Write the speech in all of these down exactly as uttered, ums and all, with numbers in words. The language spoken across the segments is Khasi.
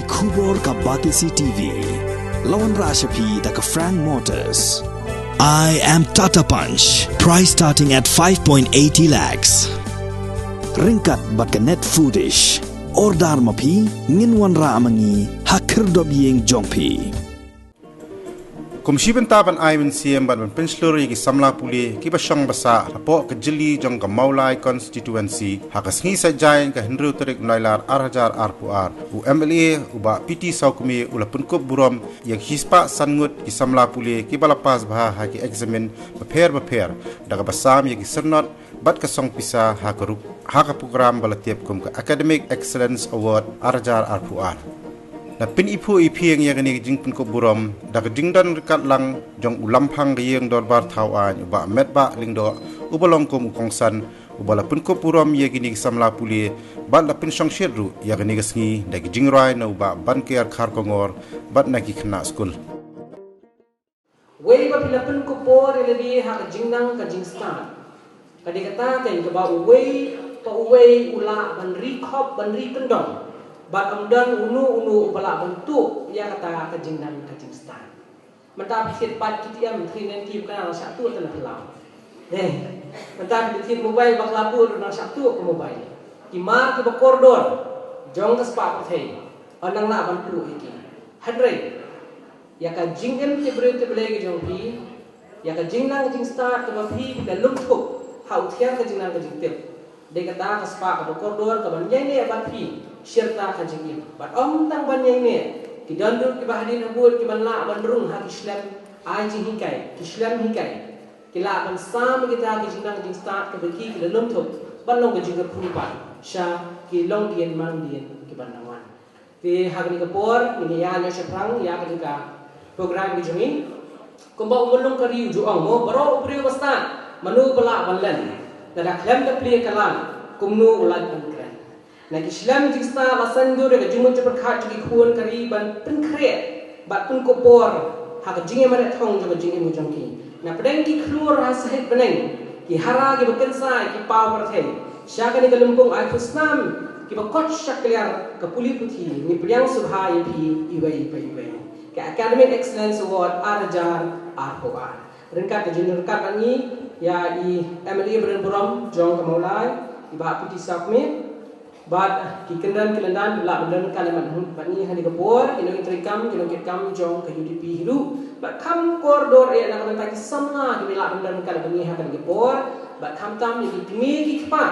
Khubor ka Batesi T V. La wanrah sha phi da ka Frank Motors. I am Tata Punch. Price starting at five point eighty lakhs. Ryngkat bad ka Net Foodish. Order ma phi, ngin wanrah ma ngi ha khyrdop ïing jong phi. Kum shi bynta ban ai mynsiem bad ban pynshlur ïa ki samla pule kiba shong basa hapoh ka jylla jong ka Mawlai constituency, ha ka sngi Saitjaiñ ka hynriew tarik Nailar ar hajar arphew ar, u M L A u Bah P T Sawkmie u la pynkup burom ïa ki spah san ngut ki samla pule kiba la pass bha ha ki eksamin bapher bapher, da kaba sam ïa ki syrnod bad ka song pisa ha ka rukom, ha ka program ba la tip kum ka Academic Excellence Award ar hajar arphew ar. Na pyniphuh iphieng ïa kane ka jingpynkup burom da ka jingdon ryngkat lang jong u Lamphang ka ïing dorbar thaw aiñ u Bah Metbah Lyngdoh uba long kum u kongsan, uba la pynkup burom ïa kine ki samla pule bad la pynshongshit ruh ïa kane ka sngi da ki jingrwai na u Bah Banker Kharkongor bad na ki khynnah skul. Wei ba phi la pynkup bor ïa lade ha ka jingnang ka jingstad. Ka dei kata ka ïing kaba uwei pa uwei u lah ban ri khop ban ri kyndong. Bad ym don uno uno uba lah ban tuh ïa kata ka jingnang ka jingstad. Mynta phi thied pat ki tiam thri nen ki ba ka nang shah tuh tang na phyllaw. Dei. Mynta phi thied mobile ba ka la buh ruh nang shah tuh ka mobile. Ki mar kiba kordor jong ka spah pyrthei. Ym nang lah ban tuh ïa ki. Hynrei ïa ka jingim tip briew tip Blei ka jong phi, ïa ka jingnang ka jingstad kaba phi, phi la lum thup ha u thiang ka jingnang ka jingtip. Dei kata ka spah kaba kordor kaban ïaineh bad phi shirta ka jingim. Bad ym tang ban ïaineh, ki don ruh kiba hadien habud kiban lah ban rung ha ki shlem ai jinghikai, ki shlem hikai. Ki lah ban sam ïa kita ki jingnang jingstad kaba ki, ki la lum thup ban long ka jingkyrkhu pat sha ki longdien mangdien kiban nang wan. Te ha kane ka por ngin ïa ïa shaphrang ïa kane ka program ka jong ngi. Kumba u Myllung ka ri u ju ong mo, baroh u briew ba stad, mano ba lah ban len. Lada khlem da plie ka lad, kumno u lait ban kren. Na ki shlem jingstad la sngewthuh ïa ka jingmut jingpyrkhat jong ki khun ka ri ban pynkhreh bad pynkup bor ha ka jingim mareh thong jong ka jingim jong ki. Na pdeng ki khlur ha sahit bneng, ki hara kiba kynsai ki paw pyrthei. Sha kane ka lympung ai khusnam kiba koit shakliar ka pule puthi, ngi pdiang sngewbha ïa phi iwei pa iwei. Ka Academic Excellence Award ar hajar arphew ar. Ryngkat ka jingryngkat bad ngi ïa i M L A ba donburom jong ka Mawlai, i Bah P T Sawkmie. Bad ki kyndon ki lyndan ba la don ryngkat lem bad ngi ha kane ka por, ki nongtrei kam, ki nongkitkam jong ka U D P hi ruh. Bad kham kordor eh na ka bynta ki samla kiba la don ryngkat lem bad ngi ha kane ka por. Bad khamtam ïa ki kmie ki kpa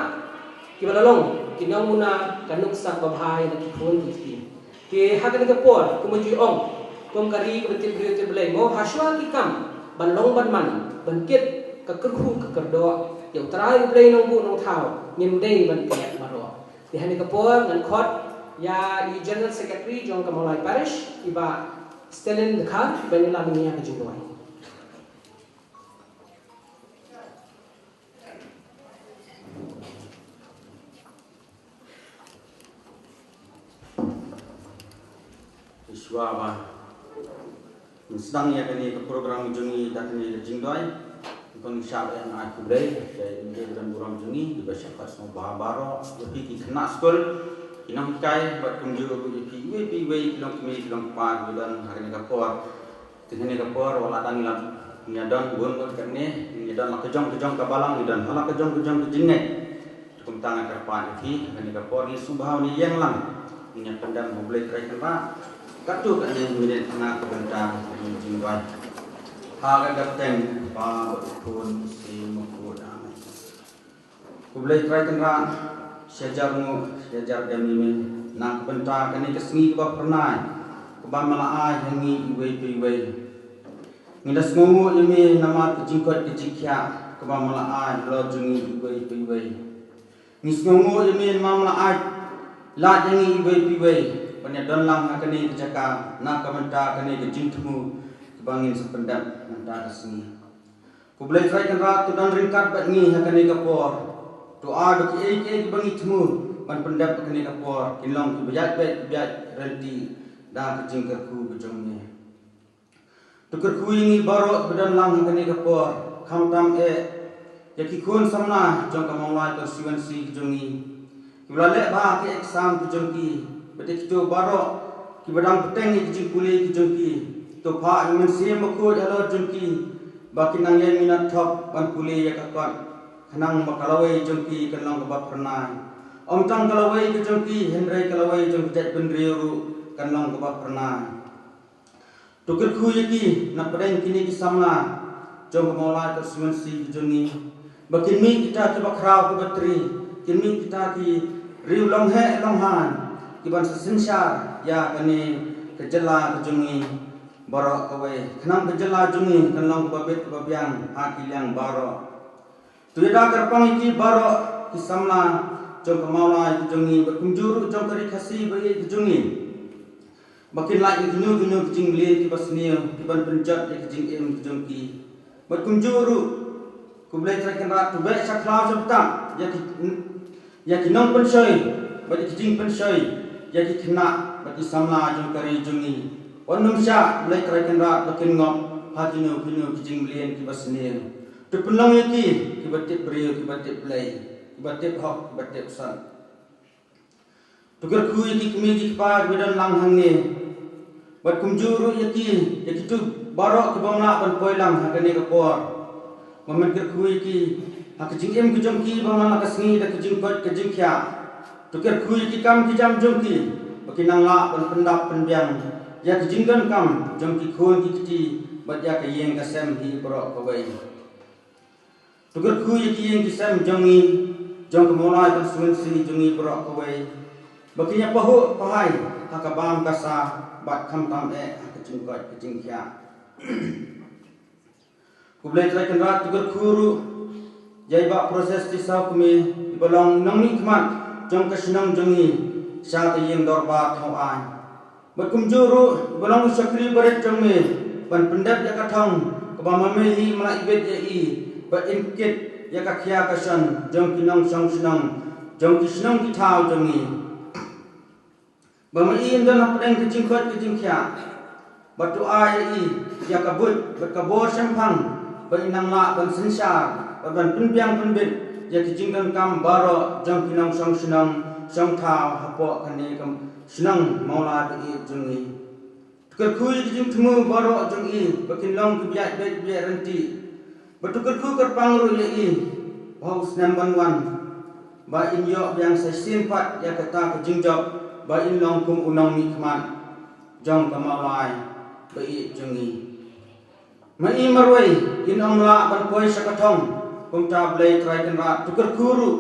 kiba la long ki nongmuna ka nuksa babha ïa ki khun ki kti. Te ha kane ka por, kumba ju ong, kum ka ri kaba tip briew tip Blei mo, hashwa ki kam ban long ban man, ban kit ka kyrkhu ka kyrdoh ïa U Trai U Blei Nongbuh Nongthaw, ngim dei ban klet baroh. Te ha kane ka por ngan khot ïa i General Secretary jong ka Mawlai Parish, i Bah Stalin Dkhar, ban ïalam ïa ka jingduwai. Te shuwa ba ngin sdang ïa kane ka program jong ngi da kane ka jingduwai, ngin shah ïa ka ai khublei ïa i M L A ba donburom jong ngi, iba shah khot sngewbha baroh, ïa phi ki khynnah skul, ki nonghikai, bad kumjuh ruh ïa phi iwei pa iwei, ki longkmie ki longkpa kiba don ha kane ka por. Te kane ka por wat la dang ïa, ngi ïa don bun bun kane, ngi ïa don la ka jong ka jong ka balang, ngi don ha la ka jong ka jong ka jingngeit. Te kumta nga kyrpad ïa phi, kane ka por ngi sngewbha ïa ïeng lang. Ngi ïa pyndem ha U Blei Trai Kynrad. Katto katne minit na ka bynta ka jingduwai. Ha ka kyrteng Kpa bad Khun Mynsiem Bakhuid. Amen. Ko Blei Trai Kynrad, shi hajar nguh, shi hajar kyrmen, na ka bynta kane ka sngi kaba phyrnai, kaba me la ai ha ngi iwei pa iwei. Ngi da sngewnguh ïa me namar ka jingkoit ka jingkhiah, kaba me la ai halor jong ngi iwei pa iwei. Ngi sngewnguh ïa me namar me la ai lad ïa ngi iwei pa iwei ban ïa don lang ha kane ka jaka, na ka bynta kane ka jingthmu, kaba ngin sa pyndep mynta ka sngi. Ko Blei Trai Kynrad, to don ryngkat bad ngi ha kane ka por. To ai ba kiei kiei kiba ngi thmu ban pyndep ha kane ka por kin long kiba ïaid beit, kiba ïaid ryntih da ka jingkyrkhu ka jong me. To kyrkhu ïa ngi baroh kiba don lang ha kane ka por, khamtam eh ïa ki khun samla jong ka Mawlai constituency ka jong ngi, kiba la leh bha ki exam ka jong ki, bad ïa kito baroh Kiba dang bteng ïa ki jingpule ki jong ki, to phah ïa u Mynsiem Bakhuid halor jong ki, ba kin nang ïai minot thok ban pule ïa ka kot, khnang ba ka lawei jong ki kan long kaba phyrnai. Ym tang ka lawei ka jong ki, hynrei ka lawei jong ka jaitbynriew ruh kan long kaba phyrnai. To kyrkhu ïa ki na pdeng kine ki samla jong ka Mawlai Constituency ka jong ngi, ba kin mih kita kiba khraw kiba tri, kin mih kita ki riew long heh long haiñ, kiban sa synshar ïa kane ka jylla ka jong ngi baroh kawei, khnang ka jylla jong ngi kan long kaba bit kaba biang ha ki liang baroh. To ïada kyrpang ïa ki baroh ki samla jong ka Mawlai ka jong ngi, bad kumjuh ruh jong ka Ri Khasi ba ïeit ka jong ngi, ba kin lait ïa kino kino ki jingmlien kiba sniew, kiban pynjot ïa ki jingim ki jong ki. Bad kumjuh ruh, ko Blei Trai Kynrad, to beh sha khlaw sha btap ïa ki, ïa ki nongpynshoi bad ïa ki jingpynshoi ïa ki khynnah bad ki samla jong ka ri jong ngi. Wat nym shah, Blei Trai Kynrad, ba kin ngop ha kino kino ki jingmlien kiba sniew. To pynlong ïa ki kiba tip briew, kiba tip Blei, kiba tip hok, kiba tip sat. To kyrkhu ïa ki kmie ki kpa kiba don lang hangne, bad kumjuh ruh ïa ki, ïa kito baroh ki bym lah ban poi lang ha kane ka por. Ba men kyrkhu ïa ki ha ka jingim ka jong ki ba man la ka sngi da ka jingkoit ka jingkhiah. To kyrkhu ïa ki kam ki jam jong ki, ba kin nang lah ban pyndap pynbiang ïa ka jingdonkam jong ki khun ki kti, bad ïa ka ïing ka sem hi baroh kawei. To kyrkhu ïa ki ïing ki sem jong ngi, jong ka Mawlai Constituency jong ngi baroh kawei, ba kin ïa pahuh pahai ha ka bam ka sa, bad khamtam eh ha ka jingkoit ka jingkhiah. Ko Blei Trai Kynrad, to kyrkhu ruh ïa i Bah Proses T. Sawkmie, iba long nongmihkhmat jong ka shnong jong ngi sha ka ïing dorbar Thawaiñ. Bad kumjuh ruh, iba long u shakri barit jong me, ban pyndep ïa ka thong kaba ma me hi me la ibit ïa i, ba in kit ïa ka khia ka shon jong ki nongshong shnong, jong ki shnong ki thaw jong ngi. Ba ma i in don hapdeng ka jingkoit ka jingkhiah, bad to ai ïa i ïa ka buit bad ka bor shemphang, ba in nang lah ban synshar bad ban pynbiang pynbit ïa ki jingdonkam baroh jong ki nongshong shnong shong thaw hapoh kane ka shnong Mawlai ba ïeit jong ngi. To kyrkhu ïa ki jingthmu baroh jong i ba kin long kiba ïaid beit ba ïaid ryntih. Bad to kyrkhu kyrpang ruh ïa i ba ha u snem ban wan, ba in ïoh biang sa shisien pat ïa kata ka jingjop, ba in long kum u nongmihkhmat jong ka Mawlai ba ïeit jong ngi. Ma i marwei in ym lah ban poi sha ka thong, kumta Blei Trai Kynrad, to kyrkhu ruh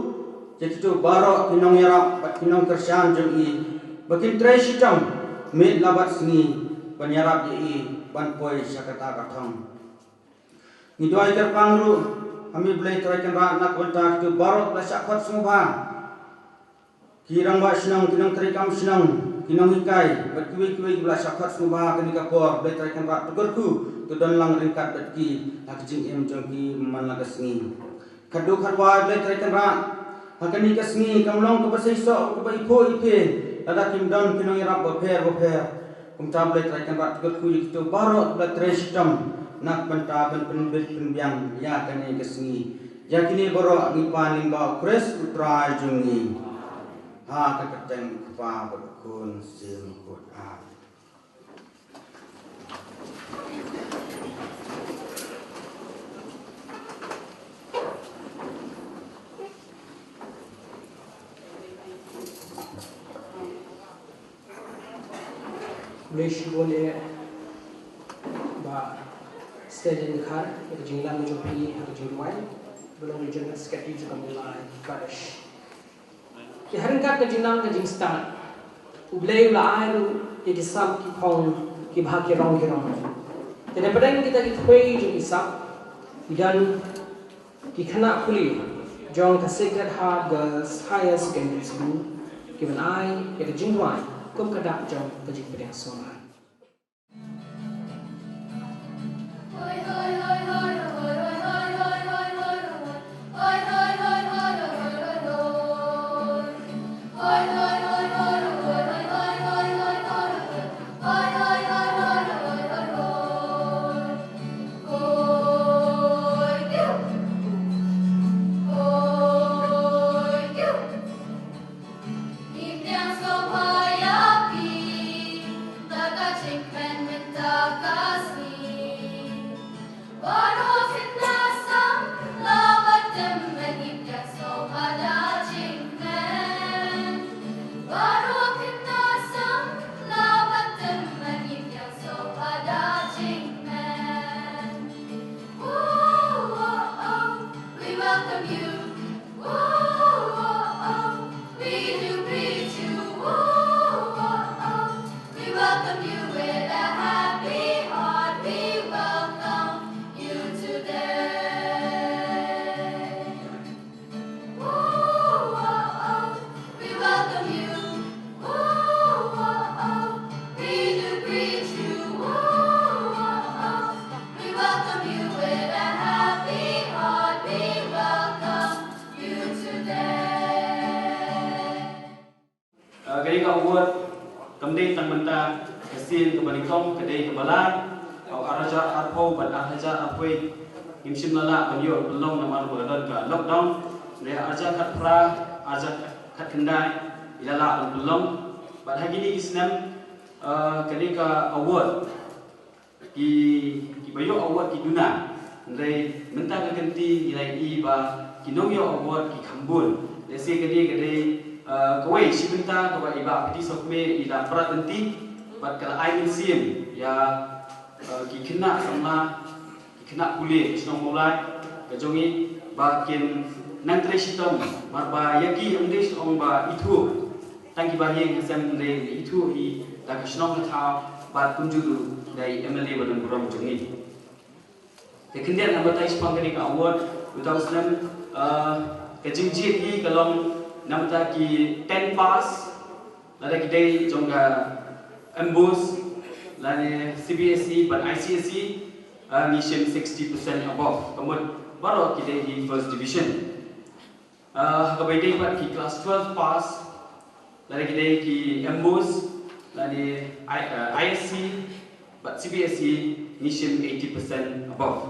ïa kito baroh ki nongïarap bad ki nongkyrshan jong i, ba kin trei shitom miet la bad sngi ban ïarap ïa i ban poi sha kata ka thong. Ngi duwai kyrpang ruh ha me Blei Trai Kynrad na ka bynta kito baroh kiba la shah khot sngewbha, ki rangbah shnong, ki nongtrei kam shnong, ki nonghikai bad kiwei kiwei kiba la shah khot sngewbha ha kane ka por. Blei Trai Kynrad, to kyrkhu, to don lang ryngkat bad ki ha ka jingim jong ki man la ka sngi. Khatduh khatwai, Blei Trai Kynrad, ha kane ka sngi kam long kaba seisoh, kaba iphuh iphe, lada kim don ki nongïarap bapher bapher. Kumta Blei Trai Kynrad, to kyrkhu ïa kito baroh kiba la trei shitom na ka bynta ban pynbit pynbiang ïa kane ka sngi. Ïa kine baroh ngi pan lyngba U Khrist U Trai jong ngi. Ha ka kyrteng U Kpa bad U Khun Sing Bakhuid. Amen. Khublei shibun ïa Bah Stalin Dkhar ïa ka jingïalam jong phi ha ka jingduwai. Ba long General Secretary jong ka Mawlai Parish. Te ha ryngkat ka jingnang ka jingstad, U Blei u la ai ruh ïa ki sap ki phong kiba ha ki rong ki rong. Te na pdeng kita ki thwei jong ki sap, ki don ki khynnah pule jong ka Sacred Heart Girls Higher Secondary School, kiban ai ïa ka jingduwai kum ka dak jong ka jingpdiang sngewbha. Ka sien kaba nyngkong ka dei kaba lai, ha u ar hajar arphew bad ar hajar arphew wei ngim shym la lah ban ïoh pynlong namar ba ka don ka lockdown. Hynrei ar hajar khatphra, ar hajar khatkhyndai ngi la lah ban pynlong. Bad ha kine ki snem, eh, kane ka award, ki, kiba ïoh award ki duna. Hynrei mynta ka kynti ngi la ïohi ba ki nongïoh award ki kham bun. Lehse kane ka dei, eh, kawei shi bynta kaba i Bah Piti Sokme i la prat lynti bad ka la ai mynsiem ïa, eh, ki khynnah samla, ki khynnah pule ka shnong Mawlai ka jong ngi ba kin nang trei shitom, namar ba ïa ki ym dei shu ong ba ithuh tang kiba ïeng ha sem, hynrei ithuh hi da ka shnong ka thaw bad kumjuh ruh da i M L A ba don burom jong ngi. Te khyndiat na ka bynta shaphang kane ka award, uta u snem, eh, ka jingjied hi ka long na ka bynta ki ten pass, lada ki dei jong ka MBOSE lane CBSE bad ICSE, eh, ngi shim sixty percent above. Ka mut baroh ki dei hi first division. Ah, ha kaba ïadei bad ki class twelve pass, lada ki dei ki MBOSE lane I, ah, ISC bad CBSE, ngi shim eighty percent above.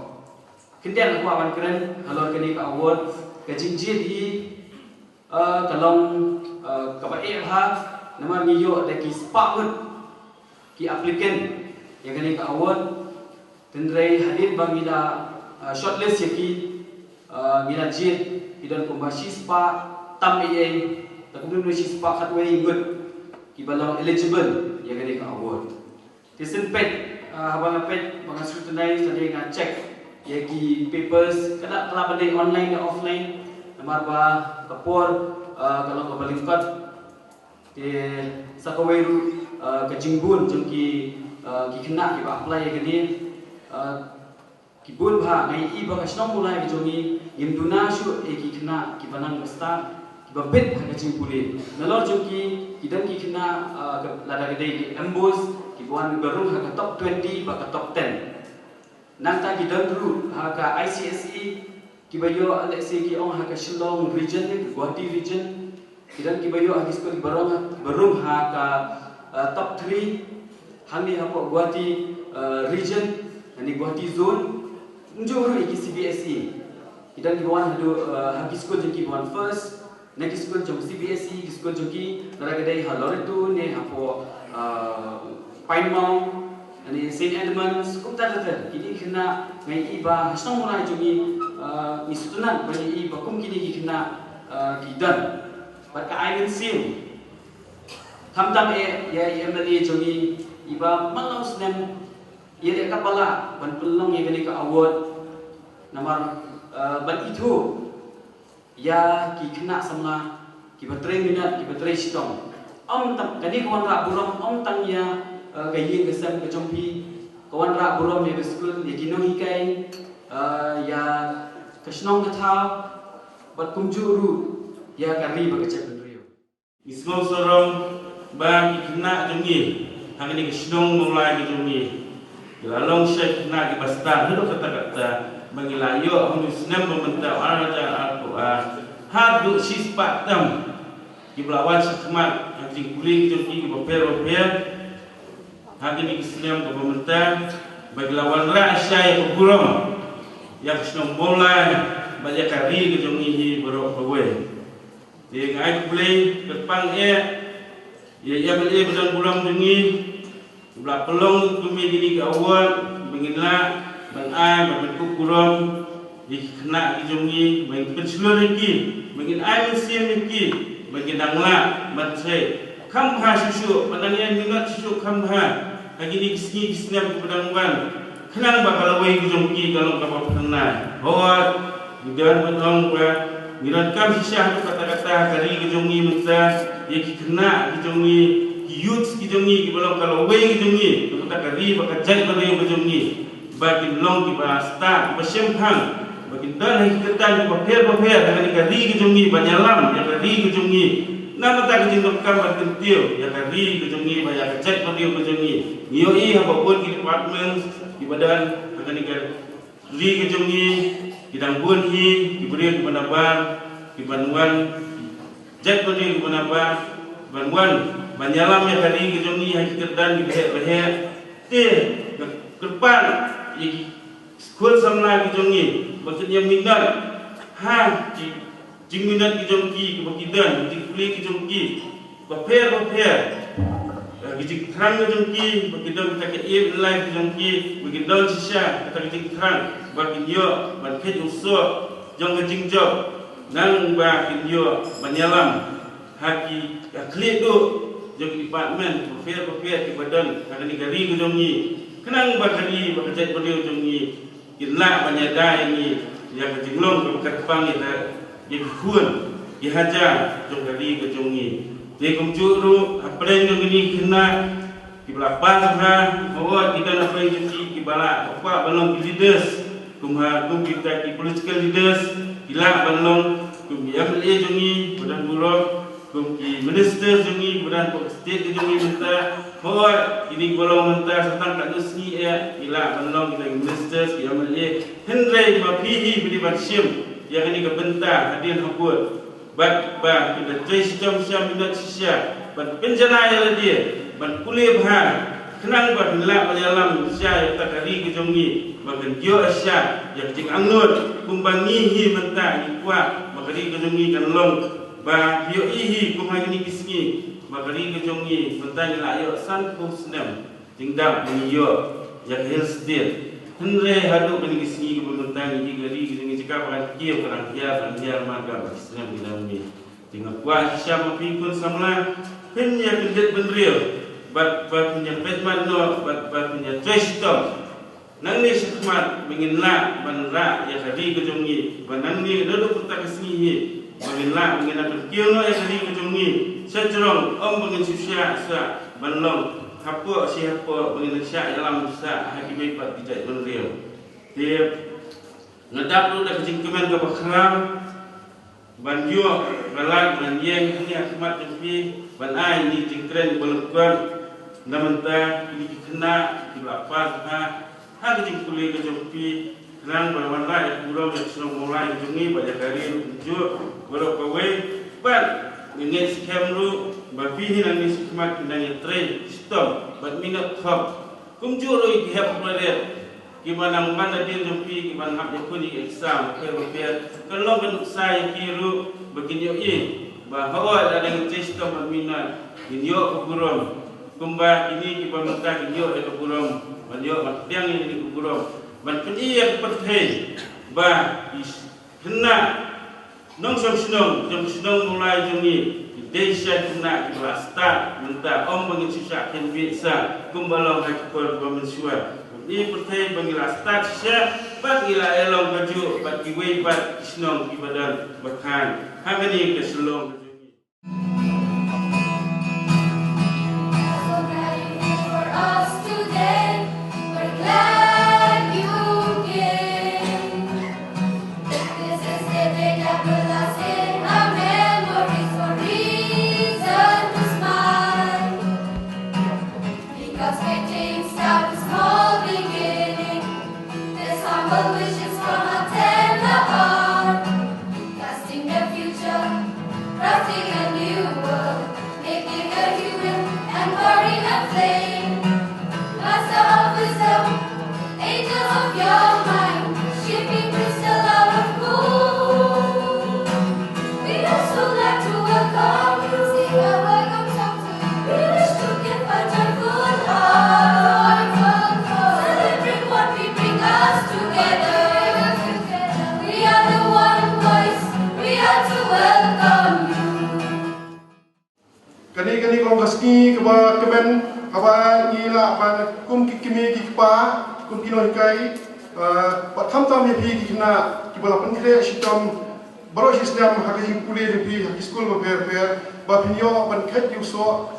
Khyndiat nga kwah ban kren halor kane ka award, ka jingjied hi, ah, ka long, ah, kaba eh bha, namar ngi ïoh da ki spah ngut ki applicant ïa kane ka award. Hynrei hadien ba ngi la, uh, shortlist ïa ki, uh, ngi la jied, ki don kumba shispah tam eiei, te kumno kumno shispah khatwei ngut kiba long eligible ïa kane ka award. Te shen peit, uh, haba nga peit, ba nga scrutinize, lane nga check ïa ki papers, ka la, ka la ban dei online ne offline, namar ba ka por, uh, ka long kaba lyngkot. Te sa kawei ruh, uh, ka jingbun jong ki, uh, ki khynnah kiba apply ïa kane, uh, ki bun bha. Nga ïohi ba ka shnong Mawlai ka jong ngi, ngim duna shuh ïa ki khynnah kiba nang ba stad, kiba bit ha ka jingpule. Nalor jong ki, ki don ki khynnah, uh, ka, lada ka dei ki MBOSE, kiba wan ba rung ha ka top twenty bad ka top ten. Nangta ki don ruh ha ka ICSE, kiba ïoh, let's say, ki ong ha ka Shillong region ne Guwahati region. Ki don kiba ïoh ha ki skul kiba rung, ba rung ha ka, uh, top three hangne hapoh Guwahati, uh, region, hangne Guwahati zone. Kumjuh ruh ïa ki CBSE. Ki don kiba wan haduh, uh, ha ki skul jong ki ba wan first. Na ki skul jong CBSE, ki skul jong ki, lada ka dei ha Loreto ne hapoh, uh, Pine Mount, ne Saint Edmunds, kumta kumta. Kine ki khynnah nga ïohi ba ha shnong Mawlai jong ngi, uh, ngi sngewtynnat ba ngi ïohi ba kum kine ki khynnah, uh, ki don. Bad ka ai mynsiem. Khamtam eh ïa i MLA jong ngi, i ba man la u snem ïaleh katba lah ban pynlong ïa kane ka award. Namar, uh, ban ithuh ïa ki khynnah samla kiba trei minot, kiba trei shitom. Ym tang kane ka wanrah burom, ym tang ïa, eh, ka ïing ka sem ka jong phi, ka wanrah burom ïa ka skul, ïa ki nonghikai, eh, ïa ka shnong ka thaw, bad kumjuh ruh ïa ka ri bad ka jaitbynriew. Ngi sngewsarong ba ki khynnah jong ngi ha kane ka shnong Mawlai ka jong ngi, ki la long sha ki khynnah kiba stad haduh katta katta, ba ngi la ïoh ha une u snem ba mynta, ar hajar arphew ar, haduh shispah tam kiba la wan shakhmat ha ka jingpule ka jong ki kiba pher bapher ha kine ki snem kaba mynta, ba ki la wanrah shai ïa ka burom ïa ka shnong Mawlai bad ïa ka ri ka jong ngi hi baroh kawei. Te nga ai khublei kyrpang eh ïa i MLA ba don burom jong ngi, ba la pynlong kum ïa kine ki award, ba ngin lah ban ai, ban pynkup burom ïa ki khynnah ki jong ngi, ba ngin pynshlur ïa ki, ba ngin ai mynsiem ïa ki, ba ngin nang lah ban trei kham bha shuh shuh, ban nang ïai minot shuh shuh kham bha ha kine ki sngi ki snem kiba dang wan. Khnang ba ka lawei ka jong ki ka long kaba phyrnai. Hooid, ngi don ban ong ba ngi donkam shisha haduh katta katta ha ka ri ka jong ngi mynta, ïa ki khynnah ki jong ngi, ki youths ki jong ngi kiba long ka lawei ka jong ngi, na ka bynta ka ri bad ka jaitbynriew ka jong ngi, ba kin long kiba stad, kiba shemphang, ba kin don ha ki kyrdan kiba pher bapher ha kane ka ri ka jong ngi, ban ïalam ïa ka ri ka jong ngi. Na ka bynta ka jingdonkam ban kyntiew ïa ka ri ka jong ngi bad ïa ka jaitbynriew ka jong ngi. Ngi ïohi haba bun ki departments kiba don ha kane ka ri ka jong ngi, ki dang bun hi ki briew kiba nabar, kiban wan, jaitbynriew kiba nabar, ban wan ban ïalam ïa ka ri ka jong ngi ha ki kyrdan ki baheh baheh. Te nga kyrpad ïa ki khun samla ki jong ngi ba kin ïa minot ha ki jingminot ki jong ki, kiba ki don, ki jingpule ki jong ki bapher bapher. Ha ki jingthrang ki jong ki, ba ki don kita ka aim in life ki jong ki, ba ki don shisha kita ka jingthrang ba kin ïoh ban kheit u soh jong ka jingjop, nang ba kin ïoh ban ïalam ha ki, ha khlieh duh jong ki department bapher bapher kiba don ha kane ka ri ka jong ngi, khnang ba ka ri bad ka jaitbynriew jong ngi kin lah ban ïada ïa ngi ïa ka jinglong kaba kyrpang ïa ka, ïa ki khun ki hajar jong ka ri ka jong ngi. Te kumjuh ruh hapdeng jong kine ki khynnah kiba la pass bha, hooid ki don hapdeng jong ki kiba lah, kiba kwah ban long ki leaders, kum ha, kum kita ki political leaders, ki lah ban long kum ki M L A jong ngi ba don burom, kum ki ministers jong ngi ba don hapoh state ka jong ngi mynta. Hooid, kine kiba long mynta sa tang katno sngi eh ki lah ban long kita ki ministers, ki M L A. Hynrei ma phi hi phi dei ban shim ïa kane ka bynta hadien habud. Bad ba phin da trei shitom sha minot shisha ban pynjanai ïa lade, ban pule bha, khnang ba phin lah ban ïalam shisha ïa kata ka ri ka jong ngi, ba kan ïoh shisha ïa ka jingangnud kumba ngi hi mynta ngi kwah ba ka ri ka jong ngi kan long. Ba phi ïohi hi kum ha kine ki sngi ba ka ri ka jong ngi mynta ngi la ïoh sanphew snem jingdap ba ngi ïoh ïa ka Hill State. Hynrei haduh kine ki sngi kiba mynta ngi, ka ri ka jong ngi jaka ba kan kiew ka dang hiar, dang hiar marga ba ki snem ki dang mih. Te nga kwah shisha ma phi khun samla, phin ïa kyndit bynriew bad ba phin ïa peit mat noh bad ba phin ïa trei shitom. Nangne shakhmat ba ngin lah ban rah ïa ka ri ka jong ngi, ba nangne naduh kata ka sngi hi ba ngin lah, ba ngin ïa pynkiew noh ïa ka ri ka jong ngi sha jrong, ym ba ngin shu shah sah ban long hapoh shi hapoh, ba ngin shah ïalam sah ha kiwei pat ki jaitbynriew. Te nga dap ruh da ka jingkmen kaba khraw ban ïoh ka lad ban ïeng hangne ha khmat jong phi ban ai ïa kine ki jingkren ba lyngkot na bynta kine ki khynnah kiba la pass bha ha ka jingpule ka jong phi, khnang ba wan rah ïa ka burom ïa ka shnong Mawlai ka jong ngi bad ïa ka ri ruh kumjuh baroh kawei. Bad nga ngeit skhem ruh ba phi hi nangne shakhmat phin dang ïatrei shitom bad minot thok. Kumjuh ruh ïa ki hep barit kiba nang man hadien jong phi, kiba nang hap ïakhun ïa ki exam bapher bapher, kan long ka nuksa ïa ki ruh ba kin ïohi ba hooid, lada ngin trei shitom bad minot ngin ïoh ka burom. Kumba kine kiba mynta kin ïoh ïa ka burom, ban ïoh ban pdiang ïa kane ka burom, ban pyni ïa ka pyrthei ba ki khynnah nongshong shnong jong ka shnong Mawlai jong ngi ki dei sha ki khynnah kiba la stad mynta, ym ba ngin shu shah kheiñ bieit sah kumba long ha ki por ba mynshuwa. Ngi pyrthei ba ngi la stad shisha bad ngi la ïalong kajuh bad kiwei pat ki shnong kiba don ba khang ha kane ka Shillong ka jong ngi. So glad you came for us today. We're glad you came. This is the day that will last in our memories for reason to smile. Because great things start with small beginning. This humble wish is from a tender heart. Casting the future, crafting a new world, making a human and warring a flame. Master of wisdom, angel of your mind, shaping crystal out of gold. We are so glad to welcome you. Sing a welcome song to you. We wish to give a joyful heart. Celebrate what we bring us together. We are the one voice. We are to welcome you. Kane, kane ka long ka sngi kaba kmen, kaba ngi lah ban kum ki kmie ki kpa, kum ki nonghikai, ah, bad khamtam ïa phi ki khynnah kiba la pynkhreh shitom baroh shi snem ha ka jingpule jong phi ha ki skul bapher bapher, ba phin ïoh ban kheit ïa u soh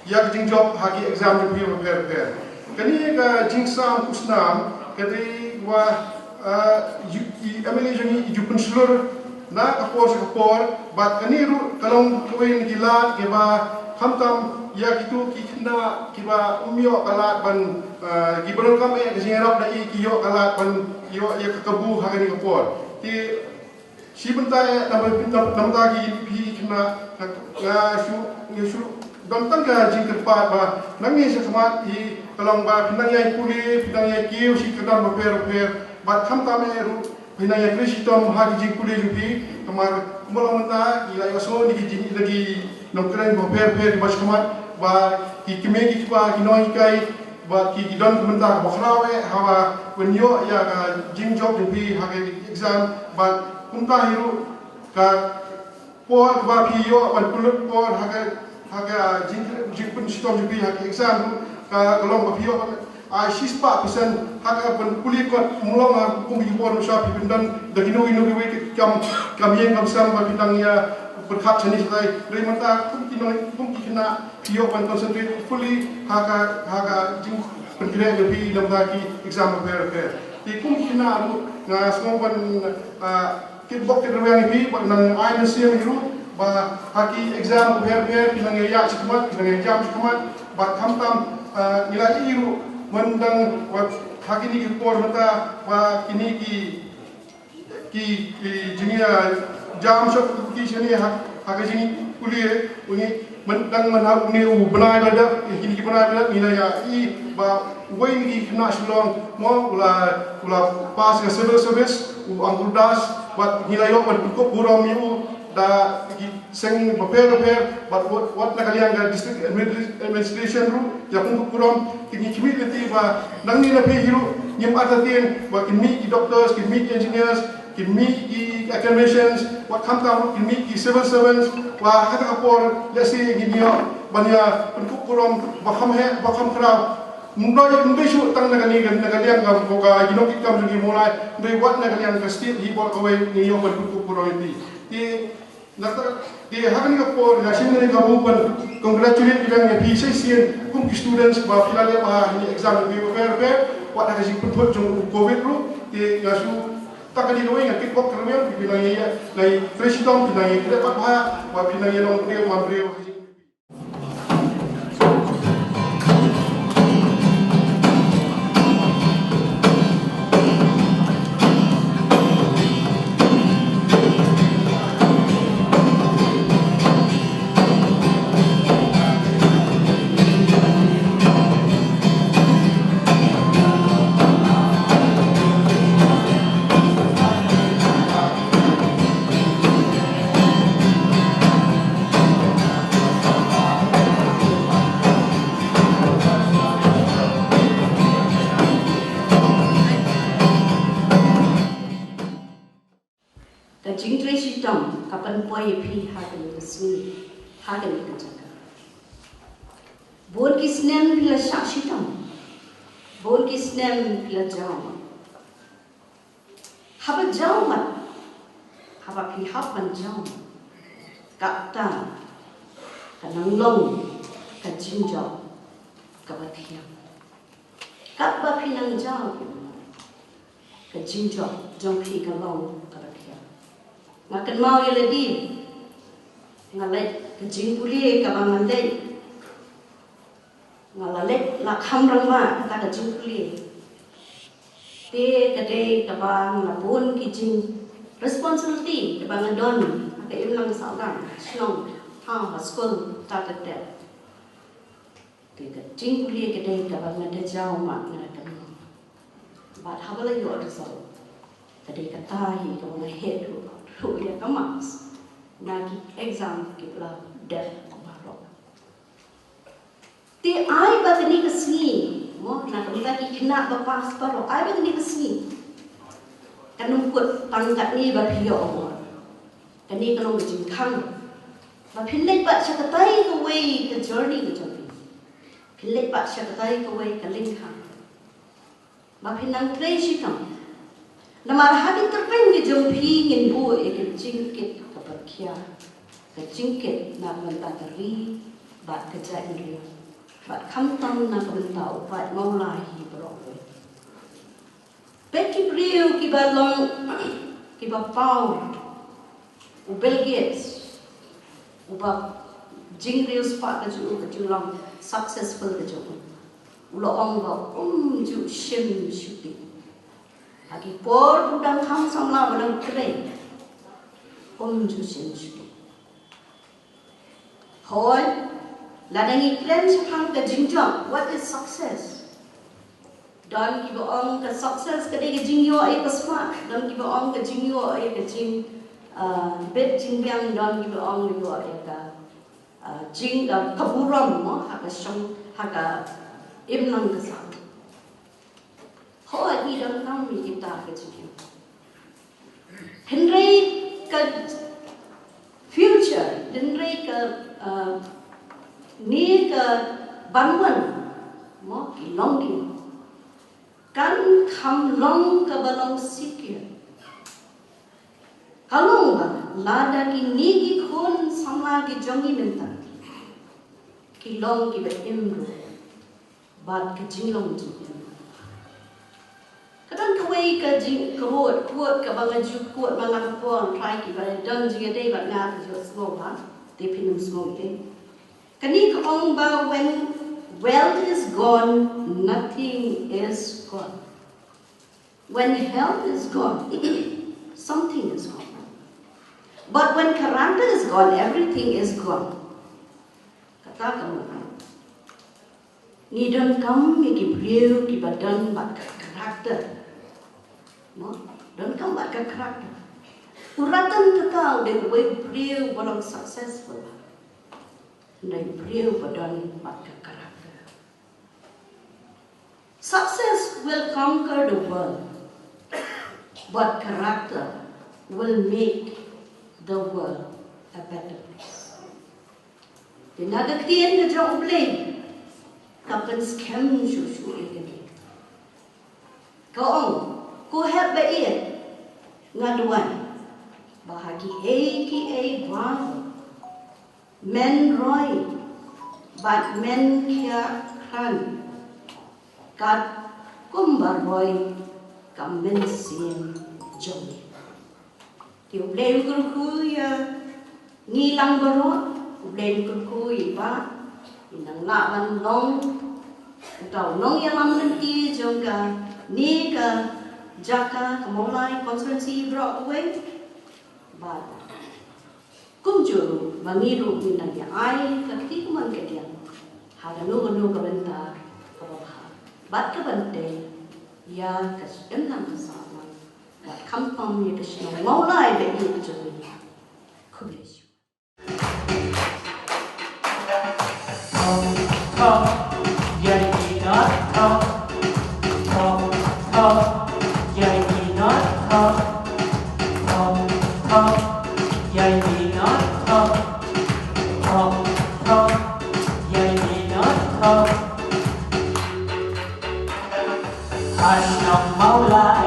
ïa ka jingjop ha ki exam jong phi bapher bapher. Kane ka jingsam khusnam ka dei wa, ah, i, i M L A jong ngi i ju pynshlur na ka por sha ka por, bad kane ruh ka long kawei na ki lad kiba khamtam ïa kito ki khynnah kiba ym ïoh ka lad ban, ah, kiba donkam eh ka jingïarap da i, ki ïoh ka lad ban ïoh ïa ka kabu ha kane ka por. Te shi bynta eh, na bynta, na bynta ki phi ki khynnah, nga, nga shu, nga shu Don tang ka jingkyrpad ba nangne sha khmat hi ka long ba phin nang ïai pule, phin nang ïai kiew shi kyrdan bapher bapher, bad khamtam eh ruh phin nang ïai trei shitom ha ki jingpule jong phi. Namar kumba long mynta ngi la ïohsngew na ki jing, na ki nongkren bapher bapher kiba sha khmat ba ki kmie ki kpa, ki nonghikai bad ki, ki don ka bynta kaba khraw eh haba pynïoh ïa ka jingjop jong phi ha ka exam. Bad kumta hi ruh ka por kaba phi ïoh ban pynlut por ha ka, ha ka jing, jingpynshitom jong phi ha ka exam ruh ka, ka long ba phi ïoh ban ai shispah percent ha ka pynpule kot. Ym long ha kum ki por mynshwa phi pyndon da kino kino kiwei ki kam, kam ïing kam sem ba phi nang ïa pyrkhat shane shatai. Hynrei mynta kum ki nong, kum ki khynnah phi ïoh ban concentrate fully ha ka, ha ka jingpynkhreh jong phi namar ki exam bapher bapher. Te kum ki khynnah ruh nga sngew ban, ah, kitbok kitrwiang ïa phi, bad nang ai mynsiem ïa phi ruh ba ha ki exam bapher bapher phi nang ïa ïaid shakhmat, phi nang ïa jam shakhmat. Bad khamtam, ah, ngi la ïohi ruh mynta ba ha kine ki por mynta ba kine ki, ki, ki jingïa jam shop ki shane ha, ha ka jingpule. Une mynta mynta une u bnai ba la dep, kine ki bnai ba la dep ngi la ïohi ba uwei na ki khynnah Shillong mo u la, u la pass ka civil service, u Ankur Das, bad ngi la ïoh ban pynkup burom ïa u da ki seng bapher bapher, bad wat, wat na ka liang ka district adminis-, administration ruh ïa pynkup burom. Te ngi khmih lynti ba nangne na phi hi ruh ngim artatien ba kin mih ki doctors, kin mih ki engineers, kin mih ki academicians, wat khamtam ruh kin mih ki civil servants. Ba ha kata ka por lehse ngin ïoh ban ïa pynkup burom ba kham heh ba kham khraw. Ym dei, ym dei shuh tang na kane, na ka liang ka, ka, ki nongkitkam jong ngi Mawlai, ym dei wat na ka liang ka state hi baroh kawei ngi ïoh ban pynkup burom ïa phi. Te nangta, te ha kane ka por nga shim kane ka mut ban congratulate ïa phi shisien kum ki students ba phi la leh bha ha kine exam bapher bapher, wat ha ka jingpynthut jong u covid ruh. Te nga shu, tang kane kawei nga kitbok kitrwiang, phi nang ïa, nang ïa trei shitom, phi nang ïa trei pat bha, ba phi nang ïa long briew man briew. Ka jingtrei shitom ka pynpoi ïa phi ha kane ka sngi, ha kane ka jaka. Bun ki snem phi la shah shitom, bun ki snem phi la jaw. Haba jaw mat, haba phi hap ban jaw mat, kata ka nang long ka jingjop kaba thiang. Katba phi nang jaw, ka jingjop jong phi ka long kaba thiang. Nga kynmaw ïa lade, nga leit ka jingpule kaba nga leit, nga la leit la kham rangbah kata ka jingpule. Te ka dei kaba nga la bun ki jing responsibility kaba nga don ha ka imlang sawdong, shnong, ha, ha skul, ta ta te. Te ka jingpule ka dei kaba nga da jaw mat, nga da kynmaw. Bad haba la ïoh result, ka dei kata hi kaba nga heh ruh, ruh ïa ka marks na ki exam kiba la dep baroh. Te ai ba kane ka sngi, mo, na ka bynta ki khynnah ba pass baroh, ai ba kane ka sngi kan ym kut tang katne ba phi ïoh award. Kane ka long ka jingkhang ba phin leit pat sha katai kawei ka journey ka jong phi. Phin leit pat sha katai kawei ka lyngkha ba phin nang trei shitom. Namar ha ki tyrpeng ki jong phi ngin buh ïa ka jingkit kaba khia, ka jingkit na ka bynta ka ri bad ka jaitbynriew, bad khamtam na ka bynta u paid Mawlai hi baroh kawei. Peit ki briew kiba long, kiba paw, u Bill Gates, uba jingriewspah ka jong u ka jinglong successful ka jong u, u la ong ba um ju shim shuki ha ki por u dang kham samla ba dang trei. Um ju shim shuki. Hooid, Lada ngi kren shaphang ka jingjop, what is success? Don kiba ong ka success ka dei ka jingïoh ïa ka sma, don kiba ong ka jingïoh ïa ka jing, uh, bit jingbiang, don kiba ong ïoh ïa ka, uh, jing, uh, ka burom mo, ha ka shong, ha ka imlang ka sap. Ho, ngi donkam ïa kita ka jingim. Hynrei ka future, hynrei ka, uh, ne ka ban wan, mo, ki long ki. Kan kham long kaba long secure. Ka long ba lada kine ki khun samla ki jong ngi mynta ki long kiba im ruh bad ka jinglong jingim. Ka don kawei ka jing, ka quote, quote kaba nga ju quote man la ka por, trai kiba don jingïadei bad nga ki ju sngew ba, te phin ym sngew ei. Kane ka ong ba, when wealth is gone, nothing is gone. When health is gone, something is gone. But when character is gone, everything is gone. Kata ka mut, ngi donkam ïa ki briew kiba don bad ka character. Mo, donkam bad ka character. U Ratan Tata u dei uwei u briew uba long successful. U dei u briew uba don bad ka character. Success will conquer the world, but character will make the world a better place. Te na ka ktien ka jong U Blei ka pynskhem shuh shuh ïa kane. Ka ong, ko hep ba ïeit, nga duwai ba ha kiei kiei baroh men roi bad men khia khlaiñ kat kumba roi ka mynsiem jong ngi. Te U Blei u kyrkhu ïa ngi lang baroh, U Blei u kyrkhu ïa i Bah, i nang lah ban long uta u nongïalam lynti jong kane ka jaka ka Mawlai constituency baroh kawei. Bad kumjuh ruh ba ngi ruh ngin nang ïa ai ka kti kamon ka diang ha kano kano ka bynta kaba bha bad ka ban tei ïa ka imlang ka sahlang bad khamtam ïa ka shnong Mawlai ba ïeit jong ngi. Khublei shibun. Ha shnong Mawlai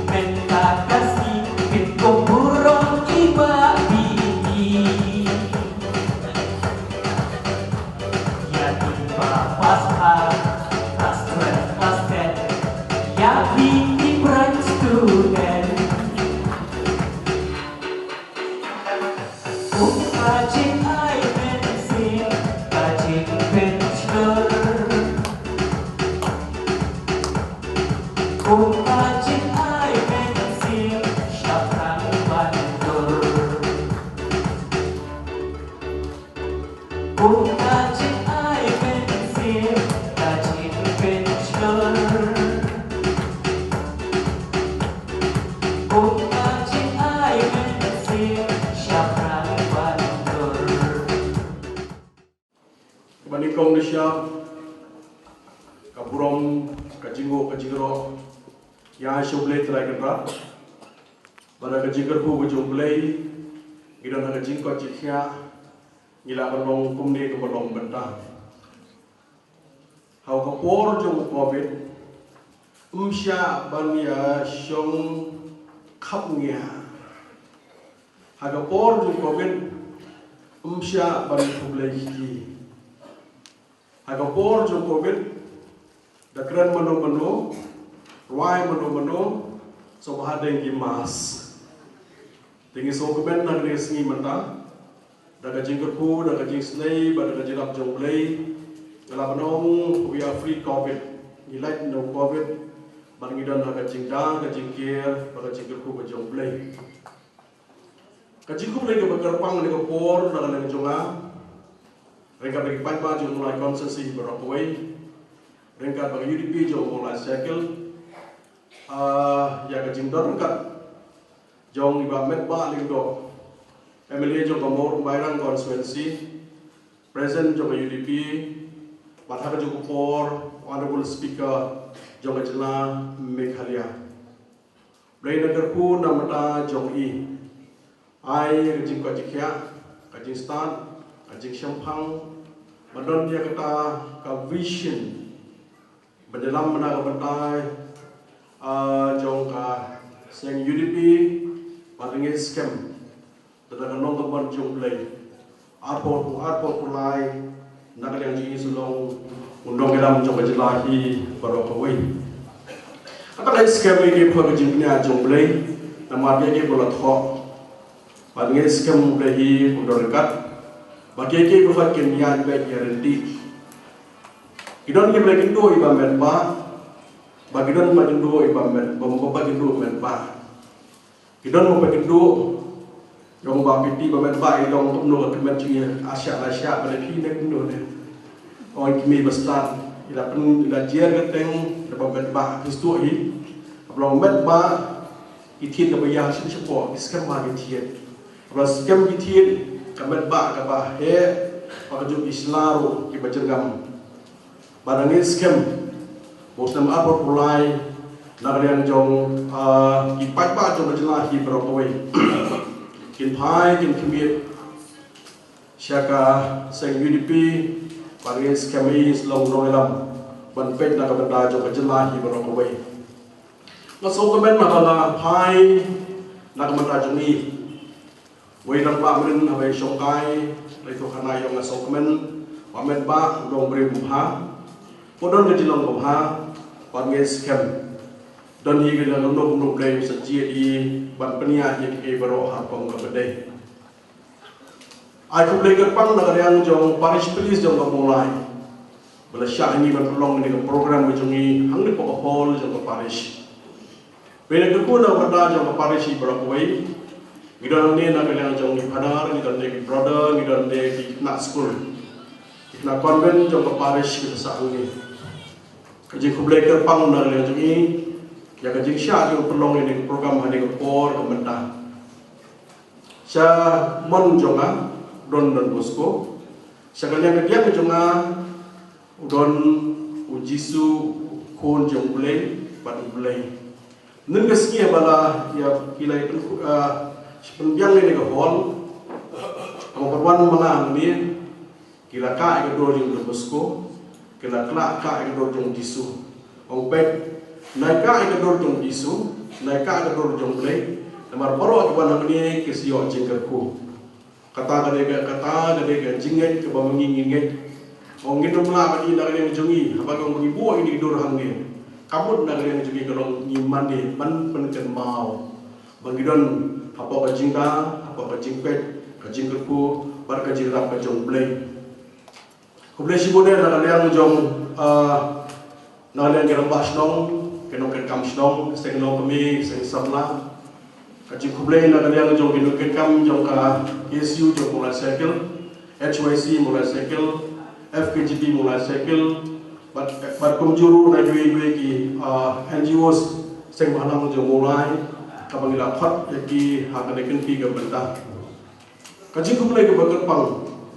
mynta ka sngi pynkup burom i Bah Bini. Ïa i Bah Pastor, class twelve, class ten, ïa i, i branch student. Kum ka jingai mynsiem, ka jingpynshlur. Kum ka jingai mynsiem, shaphrang ban dur. Kum ka jingai mynsiem, ka jingpynshlur. Kum ka jingai mynsiem, shaphrang ban dur. Kaba nyngkong da shah, ka burom, ka jingnguh, ka jingïaroh ïa sha U Blei Trai Kynrad. Bad da ka jingkyrkhu ka jong U Blei, ngi don ha ka jingkoit jingkhiah, ngi lah ban long kumne kumba long mynta. Ha ka por jong u Covid, ym shah ban ïa shong khapngiah. Ha ka por jong u Covid, ym shah ban khublei kti. Ha ka por jong u Covid, da kren mano mano, rwai mano mano, sngewbha deng ki mask. Te ngi sngewkmen ha kane ka sngi mynta, da ka jingkyrkhu, da ka jingisynei, bad da ka jingïarap jong U Blei, ngi lah ban ong, we are free Covid. Ngi lait na u Covid, bad ngi don ha ka jingda, ka jingker, bad ka jingkyrkhu ka jong U Blei. Ka jingkhublei kaba kyrpang ha kane ka por na ka liang jong nga, ryngkat bad ki paidbah jong u Mawlai Constituency baroh kawei, ryngkat bad ka U D P jong u Mawlai Circle, ah, ïa ka jingdon ryngkat jong i Bah Metbah Lyngdoh, M L A jong ka Mawryngkneng Constituency, President jong ka U D P, bad ha kajuh ka por, Honorable Speaker jong ka jylla Meghalaya. Blei un kyrkhu na ka bynta jong i. Ai ka jingkoit jingkhiah, ka jingstad, ka jingshemphang, ban don ïa kata ka vision ban ïalam na ka bynta, ah, jong ka seng U D P, bad ngeit skhem da ka nongkynmaw jong U Blei, arphew, arphew arphew lai, na ka liang jong ngi shu long u nongïalam jong ka jylla hi baroh kawei. Kata ka skhem ïa ki bynta ka jingkñia jong U Blei, namar ïa ki ba la thoh, bad ngeit skhem U Blei hi un don ryngkat, bad ïa ki bynta kin ïaid beit ïa ryntih. Ki don ki Blei kynduh i Bah Metbah, bad ki don Bah kynduh i Bah Met, Bah, Bah kynduh Metbah. Ki don ba peit kynduh, ïa u Bah Piti Bah Metbah i long kumno ka kmen jong ngi, ah, shah la shah ba la phi ne kumno ne. Ong i kmie ba stad, i la pyn, i la jer kyrteng da Bah Metbah, phi sngewthuh hi. Haba long Metbah, ki thied kaba ïa shim shapoh, ki skhem ba ki thied. Haba skhem ki thied, ka Metbah kaba heh, ba ka jong ki sla ruh kiba jyrngam. Bad ngeit skhem ba u snem arphew arphew lai, na ka liang jong, ah, ki paidbah jong ka jylla hi baroh kawei, kin phai kin khmih sha ka seng U D P, bad ngeit skhem i shu long u nongïalam ban peit na ka bynta jong ka jylla hi baroh kawei. Nga sngewkmen haba nga phai na ka bynta jong i. Wei rangbah mynhynnin haba i shongkai, la i thoh khana ïa nga sngewkmen, Bah Metbah u long briew babha, u don ka jinglong babha, bad ngeit skhem don hi ka jingïalam kumno kumno Blei u sa jied ïa i ban pynïaid ïa kiei baroh ha kum kaba dei. Ai khublei kyrpang na ka liang jong Parish Police jong ka Mawlai ba la shah ïa ngi ban pynlong ïa ka program ka jong ngi hangne hapoh ka hall jong ka parish. Bad nga kyrkhu na ka bynta jong ka parish baroh kawei. Ngi don hangne na ka liang jong ki father, ngi don hangne ki brother, ngi don hangne ki khynnah skul, ki khynnah convent jong ka parish ki la sah hangne. Ka jingkhublei kyrpang na ka liang jong ngi ïa ka jingshah jong pynlong ïa kane ka program ha kane ka por ka mynta. Sha mon jong nga u don Don Bosco. Sha ka liang ka diang jong nga u don u Jisu, u khun jong U Blei, bad U Blei. Mynne ka sngi ba la ïa ki la ïa pyn, ah, pynbiang ïa kane ka hall. Haba pynwan ma nga hangne, ki la kah ïa ka dur jong Don Bosco, ki la klah kah ïa ka dur jong Jisu. Ong peit, nai kah ïa ka dur jong Jisu, nai kah ïa ka dur jong U Blei. Namar baroh kiba wan hangne ki sa ïoh jingkyrkhu. Kata ka dei ka, kata ka dei ka jingngeit kaba ma ngi ngi ngeit. Ong ngin ym lah ban ïeh na ka liang jong ngi, haba ong ba ngi buh ïa kane ka dur hangne. Ka mut na ka liang jong ngi ka long ngi mane ban pynkynmaw ba ngi don hapoh ka jingda, hapoh ka jingpeit, ka jingkyrkhu bad ka jingïarap ka jong U Blei. Khublei shibun eh na ka liang jong, ah, na ka liang ki rangbah shnong, ki nongtrei kam shnong, seng longkmie, seng samla. Ka jingkhublei na ka liang jong ki nongtrei kam jong ka K S U jong Mawlai Circle, H Y C Mawlai Circle, F K J P Mawlai Circle, bad, bad kumjuh ruh na kiwei kiwei ki, ah, N G Os seng bhalang jong Mawlai, kaba ngi la khot ïa ki ha kane ka kynti ka bynta. Ka jingkhublei kaba kyrpang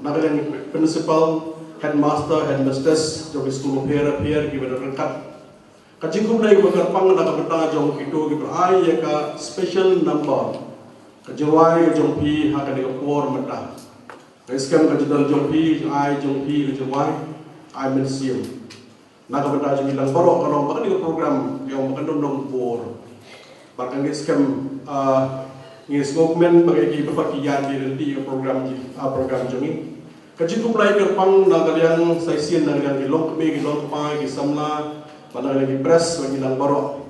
na ka liang principal, headmaster, headmistress jong ki skul bapher bapher kiba don ryngkat. Ka jingkhublei kaba kyrpang na ka bynta jong kito kiba ai ïa ka special number, ka jingrwai ka jong phi ha kane ka por mynta. Nga skhem ka jingdon jong phi, ai jong phi ka jingrwai, ai mynsiem. Na ka bynta jong ngi lang baroh, ka long ba kane ka program ka long ba kan don nongbor. Bad ka ngi skhem, ah, ngi sngewkmen ba ki ba ki ïa ki lynti ka program jong, ah, program jong ngi. Ka jingkhublei kyrpang na ka liang sa shisien na ka liang ki longkmie ki longkpa ki samla, bad na ka liang ki press bad ngi lang baroh.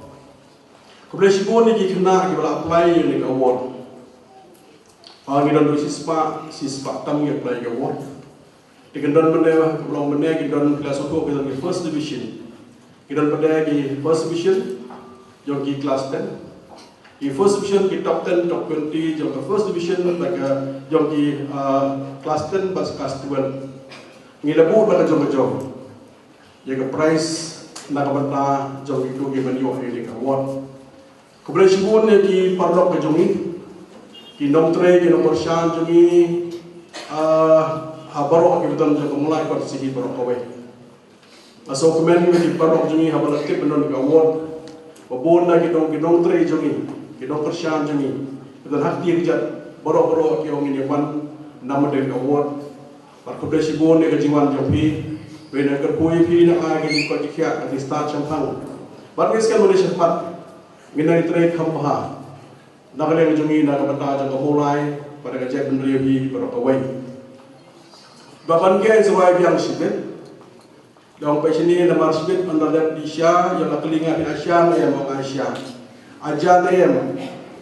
Khublei shibun ïa ki khynnah kiba la apply ïa kane ka award. Ah, ngi don shispah, shispah tam ngi apply ïa ka award. Te ki don mynne, ka long mynne ki don class two, ki don ki first division. Ki don pat de ki first division jong ki class ten. Ki first division, ki top ten, top twenty jong ka first division, bad ka jong ki, ah, class ten bad class twelve. Ngi la buh na ka jong ka jong ïa ka prize na ka bynta jong kito kiba ïoh ïa kane ka award. Khublei shibun ïa ki paralok ka jong ngi, ki nongtrei, ki nongkyrshan jong ngi, ah, ha baroh ki bynta jong ka Mawlai Constituency baroh kawei. Nga sngewkmen ïa ki paralok jong ngi haba la tip ban don ka award. Ba bun na ki nong, ki nongtrei jong ngi, ki nongkyrshan jong ngi, ki don ha kti kjat, baroh baroh ki ong ngin ïa wan namar ka award. Bad khublei shibun ïa ka jingwan jong phi. Phi na ka phi phi na ai ka jingkoit jingkhiah ka jingstad shemphang. Bad ngi skem ïa shakhmat ngin ïa trei kham bha na ka liang jong ngi na ka bynta jong ka Mawlai bad ka jaitbynriew hi baroh kawei. Ba ban kren sa wai biang shibit. Dang peit shane namar shibit ban da leit dih sha, ïa la kylli nga phi ïa sha, nga ïa ma nga sha. Aja ne em,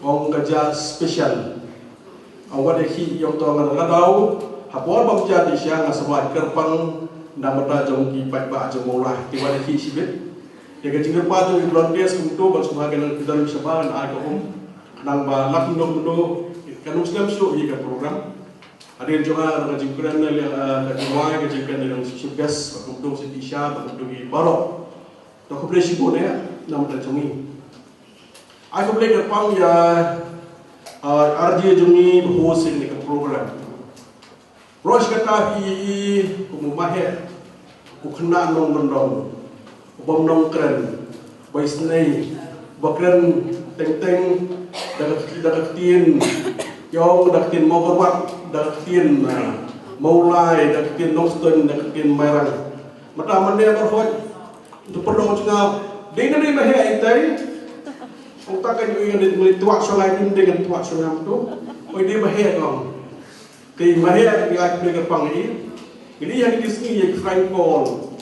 ong ka ja special. Ong wat ïa ki ïong to ngan la dau. Ha por bam ja dih sha nga sngewbha kyrpang na bynta jong ki paidbah jong Mawlai. Te wat ïa ki shibit. Ïa ka jingkyrpad jong ki volunteers kumto ban sngewbha ka nang pyndan shabar ngan ai ka um. Khnang ba lak mno mno kan ym slem shuh ïa ka program. Hadien jong nga ka jingkren na liang, eh, ka jingwai ka jingkren na liang chief guest, ba kumto shi tisha, ba kumto ki baroh. To khublei shibun ïa na bynta jong ngi. Ai khublei kyrpang ïa, eh, R J jong ngi ba host ïa kane ka program. Baroh shi katta phi i kum u maheh, u khynnah nongkyndong, u bym nongkren, ba isynei, ba kren teng teng da ka, da ka ktien ïong, da ka ktien Mawkyrwat, da ka ktien, ah, Mawlai, da ka ktien Nongstoiñ, da ka ktien Mairang. Mynta mynne baroh hoi, to pynlong jngai, dei na dei maheh itai. Ong ta ka ïoh ngan dei tuak shongai, dei ngan tuak shongai tu. Oi dei maheh kong. Te maheh ngi ai khublei kyrpang ïa i. Ngi dei ha kine ki sngi ïa ki prank call.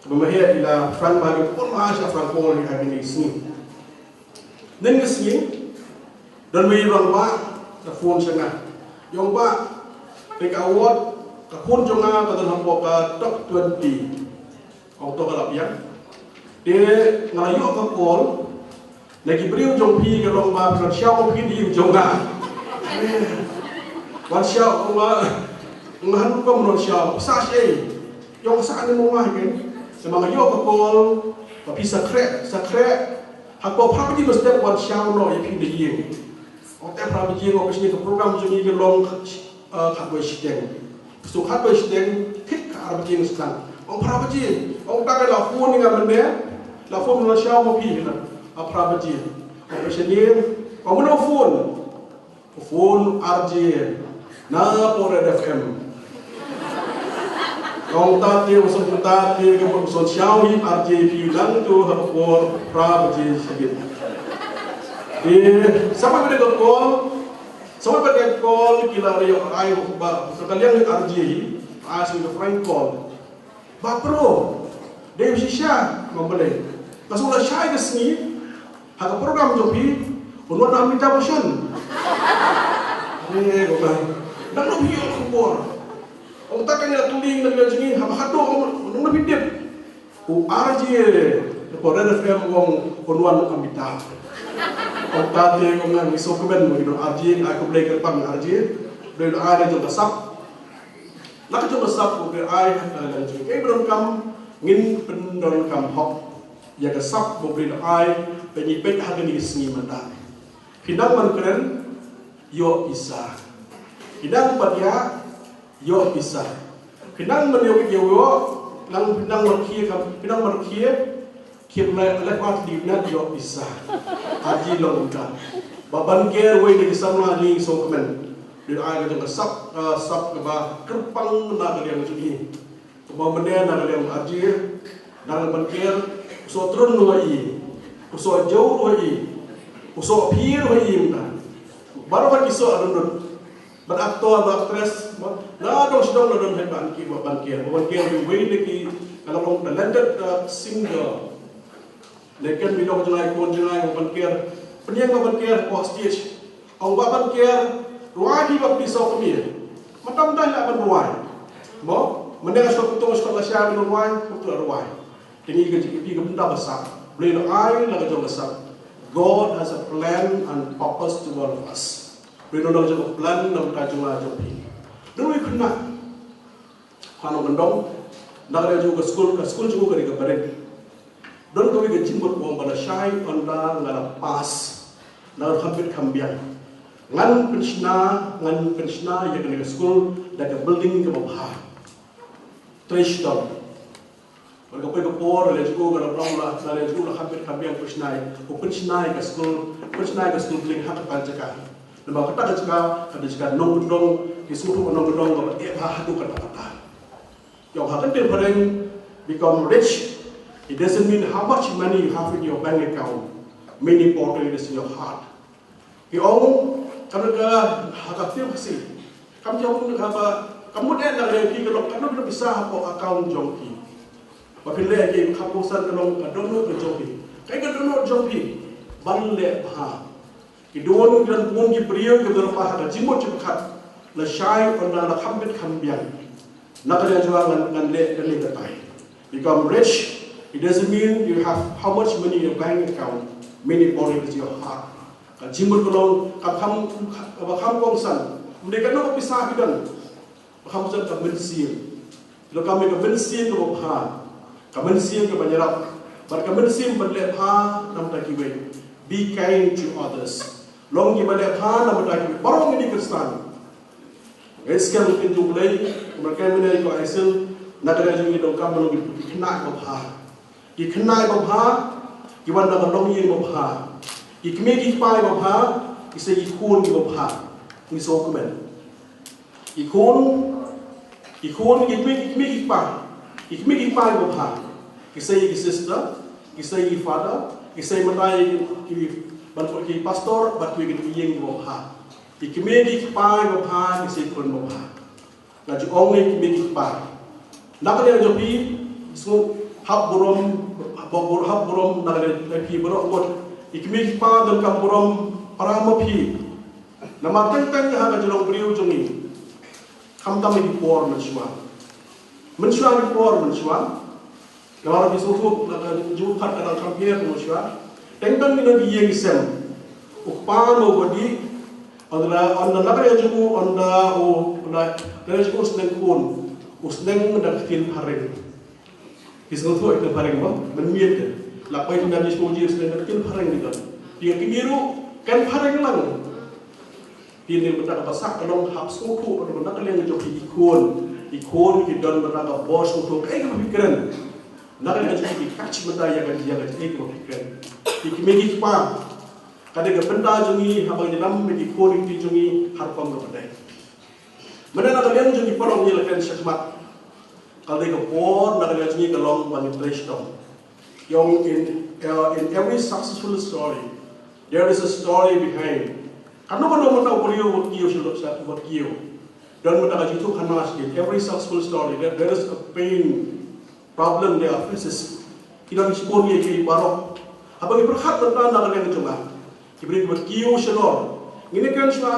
Ba maheh i la prank ba ki pun ma sha prank call ïa kine ki sngi. Nen ki sngi don ma i rangbah ka phone sha nga. Ïong bah, te ka award ka phone jong nga ka don hapoh ka top twenty. Ong to ka la biang. Te nga la ïoh ka call na ki briew jong phi ka long ba phi wan shaw phi di jong nga. Wan shaw ko ma nga han ko mon shaw sa shi. Ïong sa ni mo ma ken. Sa ma nga ïoh ka call ba phi sa khreh, sa khreh. Ha ko phra baje ba step wan shaw no ïa phi di ïing. Ong te phra baje ko ka shini ka program jong ngi ka long, eh, khatwei shiteng. Shu khatwei shiteng, thik ka ar baje ngi sdang. Ong phra baje, ong ta ka la phone nga mynne, la phone la shaw ma phi na, a phra baje. Ong ka shini, ong mano phone? Phone R J, na Red F M. Ong ta te, ong song ta te, ka ong song shaw hi R J phi lang tu ha por phra baje shibit. Te, sa ba ka call, sa ba ka call, ki la ïa ai ba, ka liang R J hi, ai shu ka prank call. Ba pro, dei shisha, ma balei. Ka shu la shai ka sngi, ha ka program jong phi, un wan Amitabh Bachchan. Eh, ko ka. Nang no phi ïoh khubor. Ong ta ka ïa kylli na ka jong ngi, ha ba hato ong, nang no phi tip. U R J, ko Red F M ong, un wan Amitabh. Ong ta te ong ngan ngi sngewkmen mo ino R J, ai khublei kyrpang R J. Khublei ai jong ka sap. Na ka jong ka sap ko Blei ai ha ka liang jong ngi. Ei ba donkam ngin pyndonkam hok ïa ka sap ko Blei ai ba ngi peit ha kane ka sngi mynta. Phi nang ban kren ïoh pisa. Phi nang ban ïa ïoh pisa. Phi nang ban ïoh ïoh nang phi nang ban khie ka phi nang ban khie Khie leh leh wat li na ïoh pisa. Haji long ka. Ba ban ker wei na ki samla jong ngi sngewkmen. Dei ai ka jong ka sap, ah, sap kaba kyrpang na ka liang jong ngi. Kaba mynne na ka liang Haji. Na ka ban ker, u soh trun ruh i. U soh jew ruh i. U soh phi ruh i mynta. Baroh ki soh adon dun. Bad actor bad actress, mo, na dong sdang na don hei ban ki, ban ker, ban ker, wei na ki ka la long talented, uh, singer. Leken mi dong jngai, kon jngai, ban ker. Pynïeng ban ker ko stage. Ong ba ban ker, rwai di ba pisa kmie. Matam dai la ban rwai. Mo, mynne ka shot tu, shot la sha ban rwai, tu rwai. Te ngi ka jingkyrpad ka bynta ba sah. Blei la ai la ka jong ka sah. God has a plan and purpose to all of us. Blei la jong ka plan na ka jong la jong phi. Dei khynnah. Khynnah ban dong. Na ka liang jong ka skul, ka skul jong u ka dei ka barit. Don kawei ka jingmut ba ong ba lashai ynda nga la pass, nga la kham bit kham biang, ngan pynshna, ngan pynshna ïa kane ka skul da ka building kaba bha. Trei shitom. Bad ka poi ka por, la jngu ka la long la, la jngu la kham bit kham biang pynshna, u pynshna ïa ka skul, pynshna ïa ka skul building ha kata ka jaka. Namar kata ka jaka ka dei jaka nongkyndong, ki sngewthuh nongkyndong kaba eh bha haduh katta katta. Ïa, ha ka ktien phareng, become rich, it doesn't mean how much money you have in your bank account. Main important is in your heart. Ki ong, ka, ka, ha ka ktien Khasi, kam jong ka ba, kam mut eh na ka liang phi ka long katno katno pisa hapoh account jong phi. Ba phin leh ïa ki, ka pisa ka long ka dohnud ka jong phi. Kaei ka dohnud jong phi? Ban leh bha. Ki don, ki don bun ki briew kiba don bha ha ka jingmut jingpyrkhat, lashai ynda la kham bit kham biang. Na ka liang jong nga ngan, ngan leh kane katai. Become rich, it doesn't mean you have how much money in your bank account. Main important is your heart. Ka jingmut ka long, ka kham, kaba kham kongsan. Ym dei katno ka pisa phi don. Ba kham kongsan ka mynsiem. Lada ka mynsiem kaba bha, ka mynsiem kaba ïarap, bad ka mynsiem ban leh bha na ka bynta kiwei. Be kind to others. Long kiba leh bha na ka bynta kiwei. Baroh ngi dei Khristan. Ngi skhem kin jong U Blei, kumba ka mynne ko Aisil, na ka liang jong ngi donkam ban long ki khynnah kiba bha. Ki khynnah kiba bha ki wan da ka longïing ba bha. Ki kmie ki kpa kiba bha ki sei ki khun kiba bha. Ngi sngewkmen. Ki khun, ki khun, ki kmie, ki kmie ki kpa, ki kmie ki kpa kiba bha ki sei ki sister, ki sei ki father, ki sei mynta ki, ki, ban ki pastor, bad ki, ki ïing kiba bha. Ki kmie ki kpa kiba bha ki sei khun ba bha. Nga ju ong ïa ki kmie ki kpa, na ka liang jong phi, sngewhap burom, hap bur-, hap burom na ka liang jong phi baroh mut. Ki kmie ki kpa donkam burom para ma phi. Namar teng teng ha ka jinglong briew jong ngi, khamtam ïa ki por mynshuwa. Mynshuwa ki por mynshuwa. Namar phi sngewthuh, la ka jingpyrkhat ka dang kham pher mynshuwa. Teng teng ngi don ki ïing ki sem. U kpa ne u ba dih, ynda, ynda na ka liang jong u, ynda u, ynda na ka liang jong u sneng khun, u sneng da ka ktien phareng. Phi sngewthuh ïa ka ktien phareng mo? Mynmiet te la poi na ka liang jong u, u sneng da ka ktien phareng, ki don. Phi ïa ki biru kan phareng lang. Phi ne bynta kaba sah ka long hap sngewthuh, bynta na ka liang jong ki khun, ki khun ki don bynta ka bor sngewthuh kaei kaba phi kren. Na ka liang jong ki, ki kach bynta ïa ka, ïa ka, ïa kaba phi kren. Ki kmie ki kpa, ka dei ka bynta jong ngi haba ngi ïalam ïa ki khun ki kti jong ngi ha rukom kaba dei. Mynta na ka liang jong ki paralok ngi la kren shakhmat. Ka dei ka por na ka liang jong ngi ka long ba ngin trei shitom. Ïa, in, uh, in every successful story, there is a story behind. Kano kano mynta u briew ba kiew sha lok sha ba kiew, don mynta ka jingthoh khana sha ki. Every successful story, there, there is a pain, problem, there are faces. Ki don shibun ïa ki baroh. Haba ngi pyrkhat mynta na ka liang jong nga, ki briew ba kiew shalor, ngin ïa kren shuwa.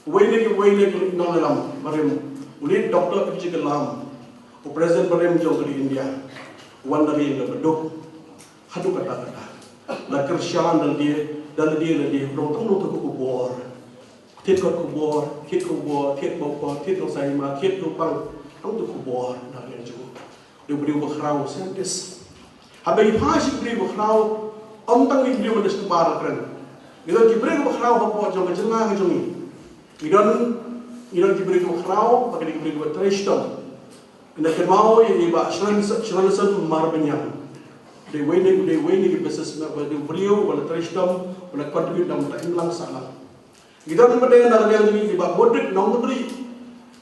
Uwei na ki, uwei na ki nongïalam barim, u late Doctor A P J Kalam, u president barim jong ka ri India, u wan na ka ri India ba duk haduh katta katta. La kyrshan da lade, da lade, lade, nongtang nongtang ka khubor. Thied ka khubor, thied ka khubor, thied ka khubor, thied ka saima, thied ka pang, nongtang khubor na ka liang jong u. Dei u briew ba khraw, scientist. Haba ngi phai sha ki briew ba khraw, ym tang ki briew ba dei sha ba kren. Ngi don ki briew ba khraw hapoh jong ka jylla ka jong ngi. Ngi don, ngi don ki briew ba khraw, ba ki dei ki briew ba trei shitom. Ngi da kynmaw ïa i Bah Shrivansh-, Shrivanshon Marbaniang. Dei uwei na, dei uwei na ki businessman, ba dei u briew ba la trei shitom, ba la contribute na ka bynta imlang sahlang. Ngi don pat na ka liang jong ngi i Bah Bodrik Nongkynrih.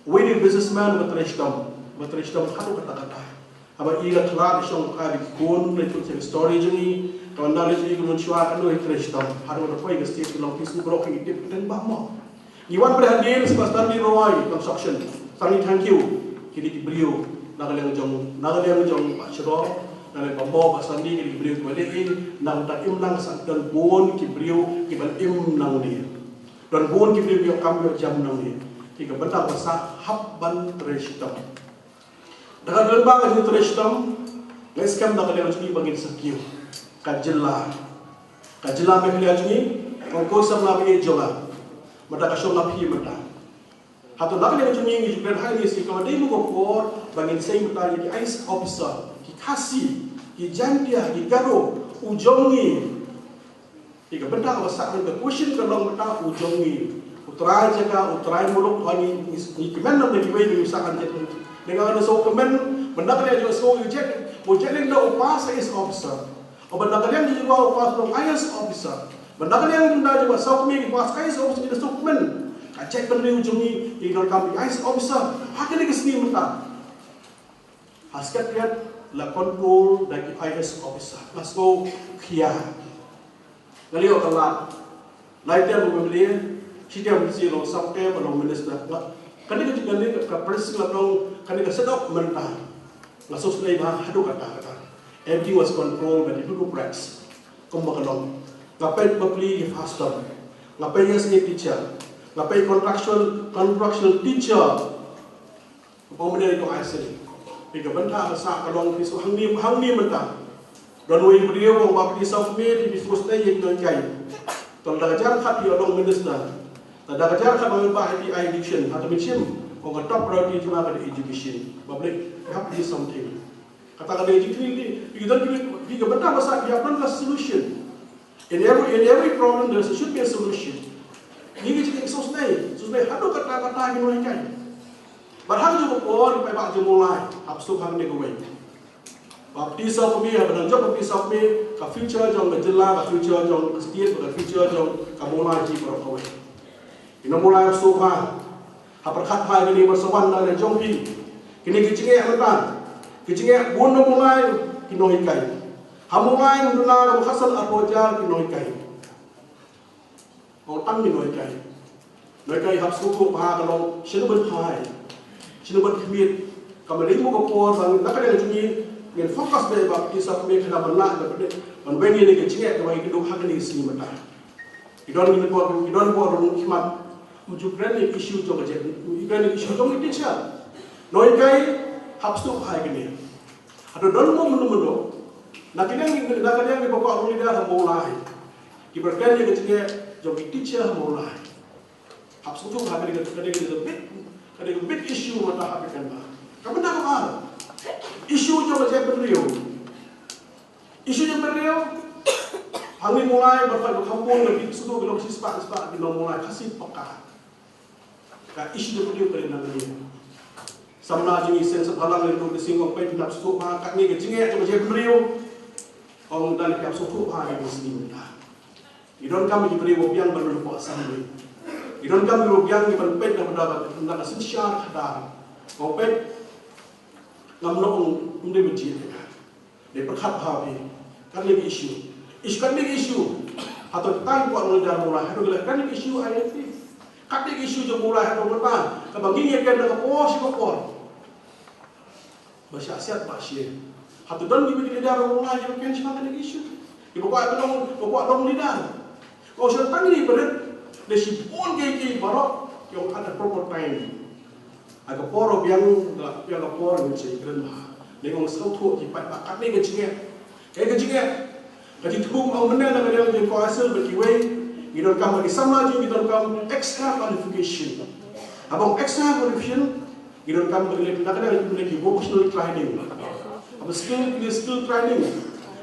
Uwei na ki businessman ba trei shitom, ba trei shitom haduh katta katta. Haba i la khlad i shong khlad ïa ki khun, la ïathuh ïa ka story jong i, ka wan na ka liang jong i, ka mynshuwa kano i trei shitom. Haduh katta poi ka stage ka long phi sngewbha ruh, ngi tip ka dang bah mo. Ngi wan pat hadien sha Bah Stanley Rowai Construction. Stanley, thank you. Kine ki briew na ka liang jong, na ka liang jong Bah Shador, na ka liang Bah Mo, Bah Stanley, kine ki briew kiba leh i, na ka bynta imlang sah, don bun ki briew kiba im nangne. Don bun ki briew kiba kam ïoh jam nangne. Ki ka bynta ba sah hap ban trei shitom. Da ka don ba ka jingtrei shitom, nga skhem da ka liang jong ngi ba ngin sa kiew. Ka jylla, ka jylla Meghalaya jong ngi, kong ko samla ba ïeit jong nga. Mynta ka shong ha phi mynta. Hato na ka liang jong ngi ngi ju kren ha kane ka sngi, ka dei mo ka por ba ngin sei mynta ïa ki I A S officer, ki Khasi, ki Jaintia, ki Garo, u jong ngi. Te ka bynta kaba sah, ka question ka long mynta u jong ngi. U trai jaka, u trai muluk, ha ngi, ngi, ngi kmen na kiwei, ngi sah hangne. Te nga sngewkmen, mynta ka liang jong sngewbha, u Jack, u Jack Lyngdoh u pass I A S officer. Haba na ka liang jong u pass long I A S officer. Haba na ka liang jong u pass I A S officer, ngi sngewkmen. Ka jaitbynriew jong ngi, ngi donkam I A S officer. Ha kane ka sngi mynta. Ha Secretariat la control da ki I A S officer. Nga sngewkhia. Nga leh ka lad. Lai term u M L A, shi term shi long sap term, long minister. Nga, kane ka, kane ka, ka president la long, kane ka set up mynta. Nga sngewsynei bha haduh katta katta. Everything was controlled by the Hluttaw Press. Kumba ka long. Nga peit bapli ki first term. Nga peit S A teacher. Nga peit contractual, contractual teacher. Ba mynta ïa ka I S L. Ïa ka bynta ka sah ka long phi shu hangne, hangne mynta. Don uwei u briew u ong ba phi shu kmie, phi shu stay ïa ki nonghikai. Te lada ka jar khat phi long minister. Lada ka jar khat ba phi ai education, ha ka mynsiem, ong ka top priority jong nga ka dei education. Ba phi hap do something. Kata ka dei education, phi don, phi ka bynta ba sah, phi hap don ka solution. In every, in every problem, there should be a solution. Ngi ngi shu sngewsynei, sngewsynei haduh katta katta ki nonghikai. Bad ha kajuh ka por, i paidbah jong Mawlai, hap suk hangne kawei. Ba phi suk kmie, ba nang jop phi suk kmie, ka future jong ka jylla, ka future jong ka state, ka future jong ka Mawlai hi baroh kawei. Ki nong Mawlai suk ha, ha pyrkhat ha kine ba sa wan na jong phi. Kine ki jingeh mynta, ki jingeh bun na Mawlai, ki nonghikai. Ha Mawlai, mynta na ka Mawkhasan arphew hajar ki nonghikai. Ong tang ki nonghikai. Nonghikai hap sngewthuh ba ka long, shano ban phai, shano ban khmih. Ka mut dei mo ka por ba na ka liang jong ngi, ngin focus beit ba phi suk kmie khnang ban lah, ban weng ïa kine ki jingeh kaba ngi kynduh ha kine ki sngi mynta. Ki don ki por, ki don por ruh khmat. Ym ju kren ïa ki issue jong ka jait, ym ju kren ïa ki issue jong ki teacher. Nonghikai hap sngewthuh ha kine. Hato don mo mynno mynno. Na ka liang, na ka liang kiba kwah rung leader ha Mawlai. Kiba kren ïa ka jingeh jong ki teacher ha Mawlai. Hap sngewthuh ha kane ka, kane ka big, kane ka big issue mynta ha ka kynta. Ka bynta kaba ar. Issue jong ka jaitbynriew. Issue jong ka jaitbynriew. Hangne Mawlai ba phi ba kham bun ka bit sngewthuh ka long shispah, shispah ki nong Mawlai Khasi paka. Ka issue jong ka jaitbynriew ka dei nang ka dei. Samla jong ngi Seng Saphalang Lyngdoh Ksing ong peit phin hap sngewthuh ha kane ka jingeh jong ka jaitbynriew. Ong da lei phi hap sngewthuh ha kane ka sngi mynta. Ngi donkam ki briew ba biang ban ïoh poi assembly. Ngi donkam ki briew ba biang ki ban peit na ka bynta, na ka synshar khadar. Ba peit ngam long ym dei ba jied. Dei pyrkhat bha phi. Katne ki issue. Issue, katne ki issue. Hato kita ki kwah rung leader Mawlai. Hato ki la katne ki issue ai phi. Katne ki issue jong Mawlai hato mynta. Kaba ngi ïa ken da ka por shi ka por. Ba shah siat ba shi. Hato don kiba ki leader Mawlai kiba ken shaphang kane ka issue. Kiba kwah ban long, ba kwah long leader. Ko sha tang ni barit. Da shibun ki ki baroh ki ong at the proper time. Ha ka por ba biang, da biang ka por ngin sa ïakren bha. Dei ong sngewthuh ki paidbah katne ka jingeh. Kaei ka jingeh? Ka jingthmu ba mynne na ka liang jong ka council bad kiwei, ngi donkam ba ki samla jong ngi donkam extra qualification. Haba ong extra qualification, ngi donkam ba ki leh na ka liang jong ki vocational training. Haba skill, ki skill training.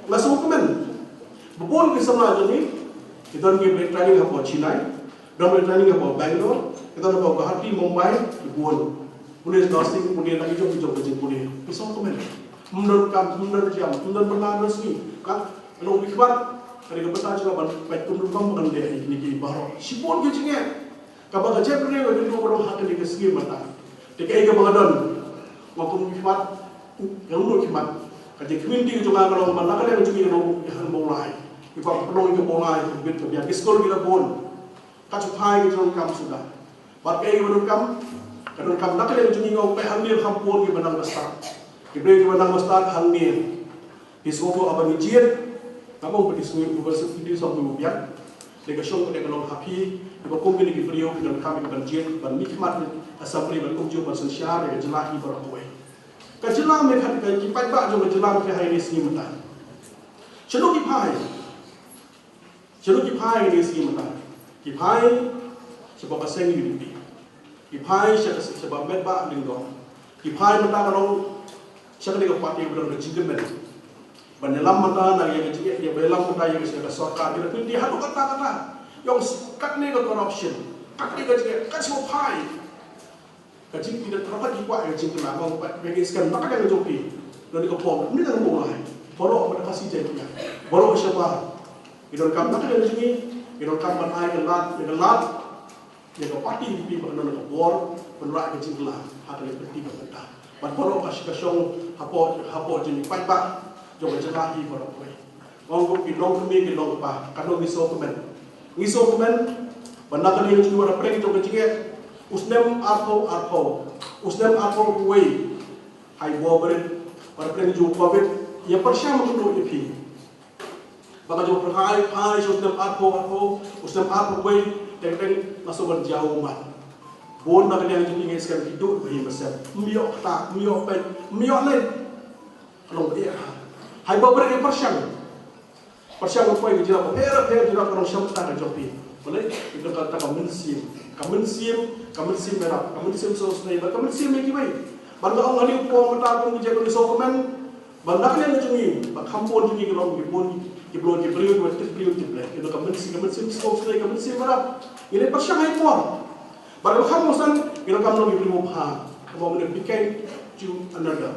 Nga sngewkmen ba bun ki samla jong ngi, ki don ki training hapoh Chennai, don ki training hapoh Bangalore, ki don hapoh Guwahati, Mumbai, ki bun. Pune nursing, pune lagi jong, jong, jong, pune. Ki sngewkmen. Ym don kam, ym don jam, ym don bynta, ym don sngi. Ka long ki khmat, ka dei ka bynta jong nga ban peit kum rukom ban leh ïa kine ki baroh. Shibun ki jingeh. Kaba ka jaitbynriew ka dei ka baroh ha kane ka sngi mynta. Te kaei kaba nga don. Nga kum ki khmat, ka long ki khmat. Ka jingkmen ka jong nga ka long ban la ka liang jong ngi ka long ka hang Mawlai. Ki ba ka long ka Mawlai, ka bit ka biang, ki skul ki la bun. Ka shu phai ka jingdonkam suda. Bad kaei kaba donkam, ka donkam na ka liang jong ngi, nga ong peit hangne kham bun kiba nang ba stad. Ki briew kiba nang ba stad hangne. Phi sngewthuh haba ngi jied. Ngam ong ba phi sngewthuh ba sngewthuh ba biang. Dei ka shong ka dei ka long ha phi. Kiba kum kine ki briew ki donkam kiban jied ban mihkhmat assembly ban kumjuh ban synshar ïa ka jylla hi baroh kawei. Ka jylla Meghalaya, ki paidbah jong ka jylla Meghalaya ha kine ki sngi mynta. Shano ki phai? Shano ki phai ha kine ki sngi mynta? Ki phai shapoh ka seng U D P. Ki phai sha ka, sha ba met ba lyngdoh. Ki phai mynta ka long sha kane ka party ba don ka jingkmen ban ïalam mynta na ïa ka jingeh, ïa ba ïalam mynta ïa ka sha ka sorkar, ïa ka pynti haduh katta katta. Ïong katne ka corruption, katne ka jingeh, ka shu phai. Ka jingkmen ka jingkmen ka jingkmen ka jingkmen ka jingkmen ka jingkmen ka jingkmen ka jingkmen ka jingkmen. Don ka bom, ni ka bom lai. Baroh ba ka si jai ka. Baroh shabar. Ki donkam na ka jingkmen, ki donkam ban ai ka lad, ka lad. Ïa ka party N P P ba kan don ka bor ban rah ka jingkylla ha ka lynti ka bynta. Bad baroh ka shi ka shong hapoh, hapoh jingpaidbah jong ka jylla hi baroh kawei. Ong kum ki longkmie ki longkpa, katno ngi sngewkmen. Ngi sngewkmen ba na ka liang jong ka pyrshah jong ka jingeh, u snem arphew arphew, u snem arphew wei, ha i Bor Barit, ba pyrshah jong u Covid, ïa pyrshah ma kano ïa phi. Ba ka jong pyrshah, pyrshah sha u snem arphew arphew, u snem arphew wei, teng teng nga sngewbha ban jaw ummat. Bun na ka liang jong ngi skhem ki duh hi ba sem. Ym ïoh kata, ym ïoh peit, ym ïoh leit. Ka long ba ïa ha. Hai ba bret ïa pyrshang. Pyrshang ba poi ka jingïarap pher pher, jingïarap ka long sha bynta ka jong phi. Balei? Ïa kata ka mynsiem. Ka mynsiem, ka mynsiem ïarap, ka mynsiem sngewsynei, ka mynsiem ïa kiwei. Ban da ong ha ïing por mynta kum ka jingïarap ka sngewkmen. Ba na ka liang jong ngi, ba kham bun jong ngi ki long, ki bun, ki bun ki briew, ki tip briew tip Blei. Ki long ka mynsiem, ka mynsiem sngewsynei, ka mynsiem ïarap. Ngi leit pyrshang ha i por. Ba ka kham musan, ngi long kam long ki briew bha. Ka ba mynne be kind to another.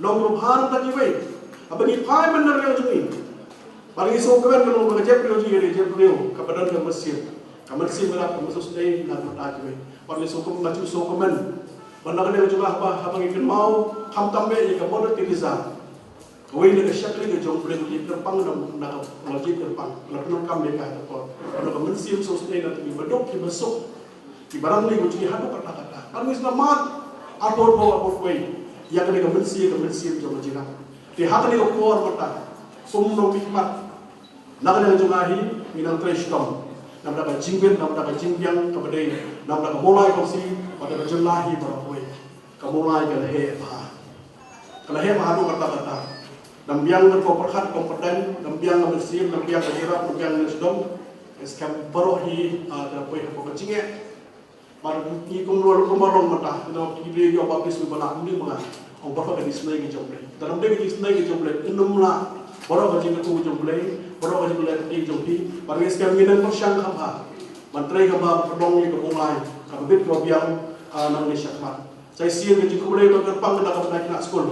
Long briew bha na kiwei. Haba ngi phai man na ka liang jong ngi. Ba ngi sngewkmen ka long ba ka jaitbynriew jong ngi, ka jaitbynriew, ka ba don ka mynsiem. Ka mynsiem ïarap, ka mynsiem sngewsynei na ka bynta kiwei. Ba ngi sngewkmen, nga sngewkmen. Ba na ka liang jong nga haba, haba ngi kynmaw, khamtam ïa ka Mother Teresa. Kawei na ka shakri ka jong u Blei, u jied kyrpang na, na ka, u jied kyrpang. La pyndonkam ïa ka ha ka por. Ba na ka mynsiem sngewsynei na ka bynta ki baduk ki basuk. Ki barangli ki jong ngi haduh katta katta. Kan ngi sngewmat. Arphew arphew arphew wei. Ïa kane ka mynsiem, ka mynsiem jong ka jingïarap. Te ha kane ka por mynta. Kum nongmihkhmat. Na ka liang jong nga hi, ngi nang trei shitom. Namar ka jingbit, namar ka jingbiang, kaba dei, namar ka Mawlai Constituency, bad ka jylla hi baroh kawei. Ka Mawlai ka la heh bha. Ka la heh bha haduh katta katta. Dang biang ka pyrkhat, ka pyrdain, dang biang ka mynsiem, dang biang ka jingïarap, dang biang ka shitom. Skhem baroh hi, ah, ka la poi hapoh ka jingeh. Bad ngi kum ruh, kum ruh long mynta, ngi dei ki briew ïoh baptisma ba lah, ym dei ma nga. Ong ba ka jingisynei ka jong Blei. Lada ym dei ka jingisynei ka jong Blei, ym lah. Baroh ka jingkyrkhu ka jong Blei, baroh ka jingkyrkhu ka jong phi. Bad ngi skhem ngi nang pyrshang kham bha. Ban trei kham bha, pynlong ïa ka Mawlai, kaba bit kaba biang, ah, nangne shakhmat. Sa shisien ka jingkhublei ka kyrpang na ka bynta ki khynnah skul.